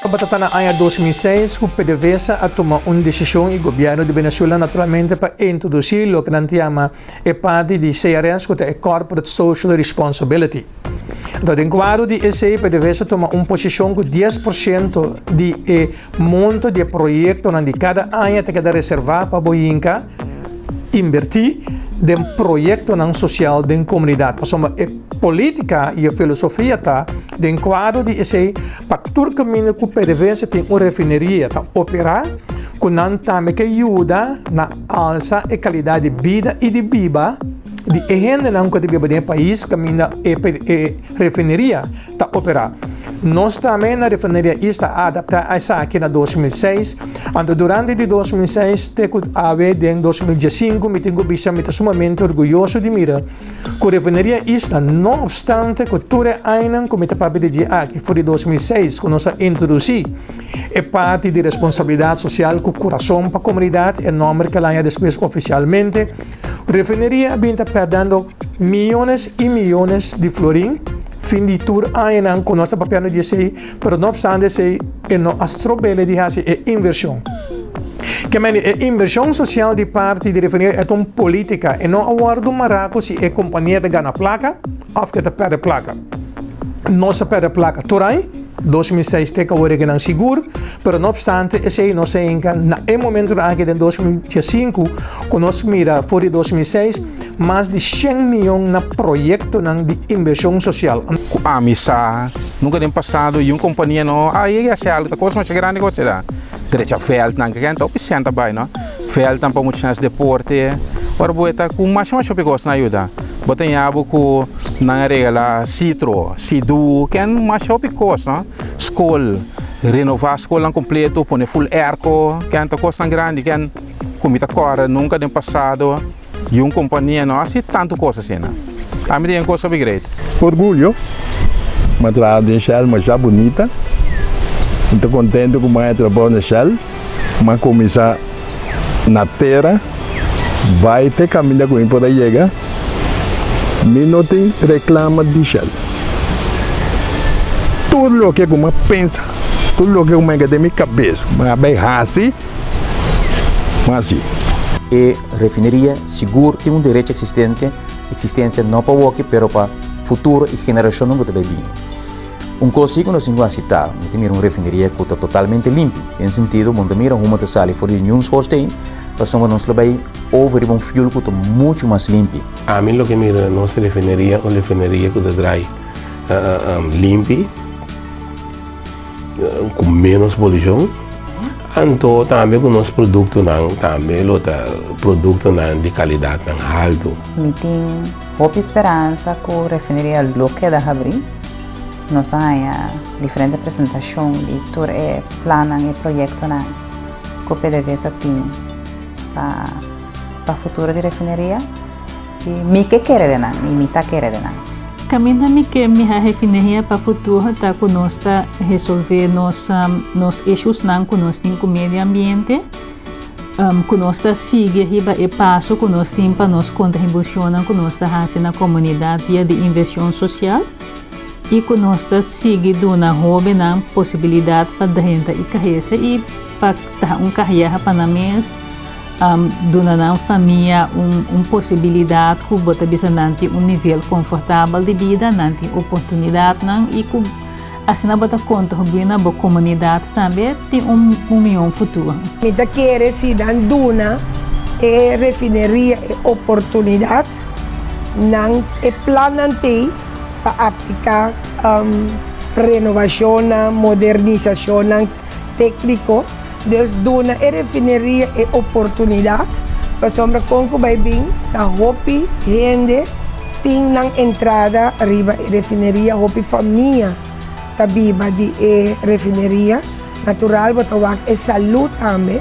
Tabata na aña 2006 ku PDVSA a tuma un desishon i gobièrnu di Venezuela naturalmente pa introdusí loke nan ta yama e parti di CRS ku ta e Corporate Social Responsibility. Anto den kuadro di esei PDVSA a tuma un posishon ku 10% di e monto di e proyektonan di kada aña ta keda reservá pa bo hinka inbertí den proyektonan sosial den komunidat. Pasobra e polítika i e filosofia ta den kuadro di esei pa tur kaminda ku PDVSA tin un refineria ta operá ku nan tambe ke yuda na alsa e kalidat di bida i di biba di e hendenan ku ta biba den e pais kaminda e refineria ta operá. Nos tambe na Refineria Isla a adaptá esaki na 2006. Anto durante di 2006 te ku awe den 2015 mi tin ku bisa mi ta sumamente orguyoso di mira ku Refineria Isla no opstante ku tur e añanan ku mi ta papia di dje aki for di 2006 ku nos a introdusí e parti di responsabilidat sosial ku kurason pa komunidat e nòmber ku el haña despues ofisialmente Refineria a bin ta pèrdendo miyones i miyones di florin fin di tur añanan ku nos ta papiando di esei, pero no opstante esei e no a strobele di hasi e invershon. Ke mende e invershon sosial di parti di refineria e ta un politika, e no a wòrdu mará ku si e kompania ta gana plaka òf ke ta pèrdè plaka. Nos a pèrdè plaka tur aña. 2006 te kawor e nan sigur, pero no obstante esei nos a hinka na e momentonan aki den 2015 ku nos mira for di 2006 mas di shen miyon na proyektonan di invershon sosial. Ku ami sa nunka den pasado i un kompania no a yega hasi algu ta kos masha grandi ku asina drecha vèltnan ke kende hopi sèn ta bai no vèltnan pa muchanan hasi deporte ora bo ta ku masha masha hopi kos nan a yuda bo ta ña bo ku nan a regala sitro. Sidu ken masha hopi kos no, skol, renová skolnan kompleto, pone full airco, ken ta kosnan grandi ken ku mi ta kòrda nunka den pasado di un kompania no hasi tantu kos asina. Ami ta yen kos hopi great. Orgulyo, mi a traha den Shell masha bunita, mi ta kontento ku mi a trabou na Shell, mi a kuminsá na tera bai te kaminda ku mi por a yega, mi no tin reklama di Shell. Tur loke ku mi a pensa, tur loke ku mi a yega den mi kabes, mi a bai hasi, mi a hasi. E refineria sigur tin un derecho eksistente, eksistensia no pa woki pero pa futuro i generashonnan ku ta bai bini. Un kos si ku nos tin ku hasi ta, mi ta mira un refineria ku ta totalmente limpi, den sentido bo no ta mira huma ta sali for di niun schoorsteen, pasobra nos lo bai over riba un fuel ku ta muchu mas limpi. Ami loke mira na nos refineria, un refineria ku ta drai limpi, ku menos polushon, anto tambe ku nos produktonan tambe lo ta produktonan di kalidatnan haltu. Mi tin hopi speransa ku refineria lo keda habrí. Nos a haña diferente presentashon di tur e plannan i proyektonan ku PDVSA tin pa pa futuro di refineria i mi ke kere den nan i mi ta kere den nan. Kaminda mi ke miha refineria pa futuro ta ku nos ta resolve nos nos issuesnan ku nos tin ku medio ambiente. Ku nos ta sigui riba e paso ku nos tin pa nos kontribushonnan ku nos ta hasi na komunidat via di invershon sosial i ku nos ta sigui duna hóbennan posibilidat pa drenta i krese i pa traha un kariera pa nan mes, duna nan famia un posibilidat ku bo ta bisa nan tin un nivel konfortabel di bida, nan tin oportunidatnan i ku. Asina bo ta kontribuí na bo komunidat tambe tin un mihó futuro. Mi ta kere si nan duna e refineria e oportunidat, nan e plannan t'ei pa apliká renovashonnan, modernisashonnan tékniko. Dus duna e refineria e oportunidat, pasobra kon ku bai bin ta hopi hende tin nan entrada riba e refineria, hopi famia ta biba di e refineria. Natural bo ta wak e salú tambe,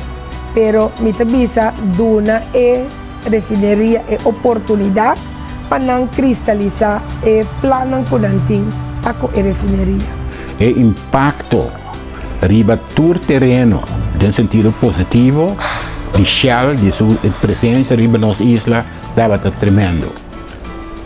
pero mi ta bisa duna e refineria e oportunidat pa nan kristalisá e plannan ku nan tin pa ku e refineria. E impakto riba tur tereno den sentido positivo di Shell, di su presencia riba nos isla tabata tremendo.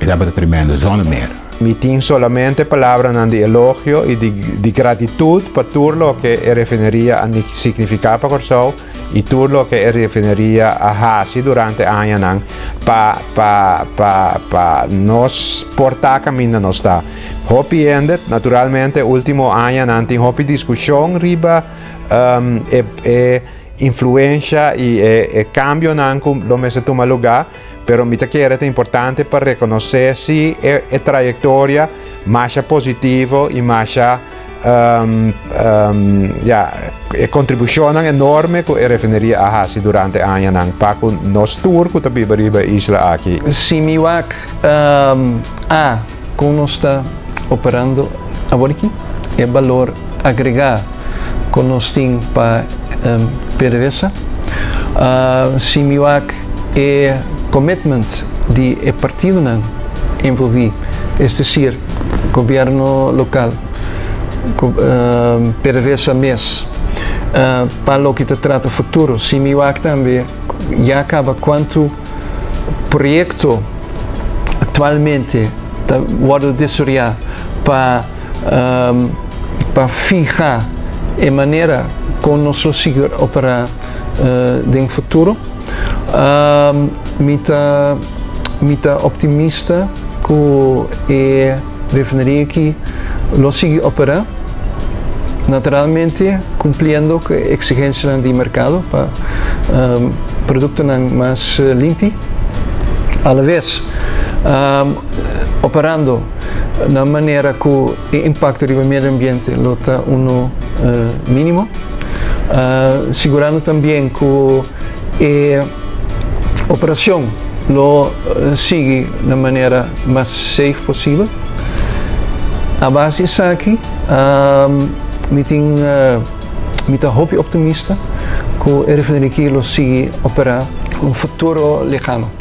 E tabata tremendo, zonder meer. Mi tin solamente palabranan di elogio i di gratitut pa tur loke e refineria a signifiká pa Kòrsou i tur loke e refineria a hasi durante añanan pa pa pa pa nos por ta kaminda nos ta. Hopi hende, naturalmente último añanan tin hopi diskushon riba e e influensha i e e kambionan ku lo mester tuma lugá. Pero mi ta kere ta importante pa rekonosé si e e trayektoria masha positivo i masha ya e kontribushonnan enorme ku e refineria a hasi durante añanan pa ku nos tur ku ta biba riba e isla aki. Si mi wak a kon nos ta operando awor aki, e balor agregá ku nos tin pa PDVSA. Si mi wak e commitment di e partidonan envolví, es decir, gobierno local, PDVSA mes, pa loke ta trata futuro. Si mi wak tambe ya caba cuanto proyecto actualmente ta wordo desaroya pa pa fiha e manera con nos lo sigui opera den futuro. Mi ta mi ta optimista ku e refineria aki lo sigui operá, naturalmente kumpliendo ku e eksigensianan di merkado pa produktonan mas limpi, alaves operando na manera ku e impakto riba medio ambiente lo ta uno mínimo. Sigurando tambien ku e operashon lo sigui na manera mas safe posibel. A base di esaki mi tin mi ta hopi optimista ku e refineria aki lo sigui operá un futuro lehano.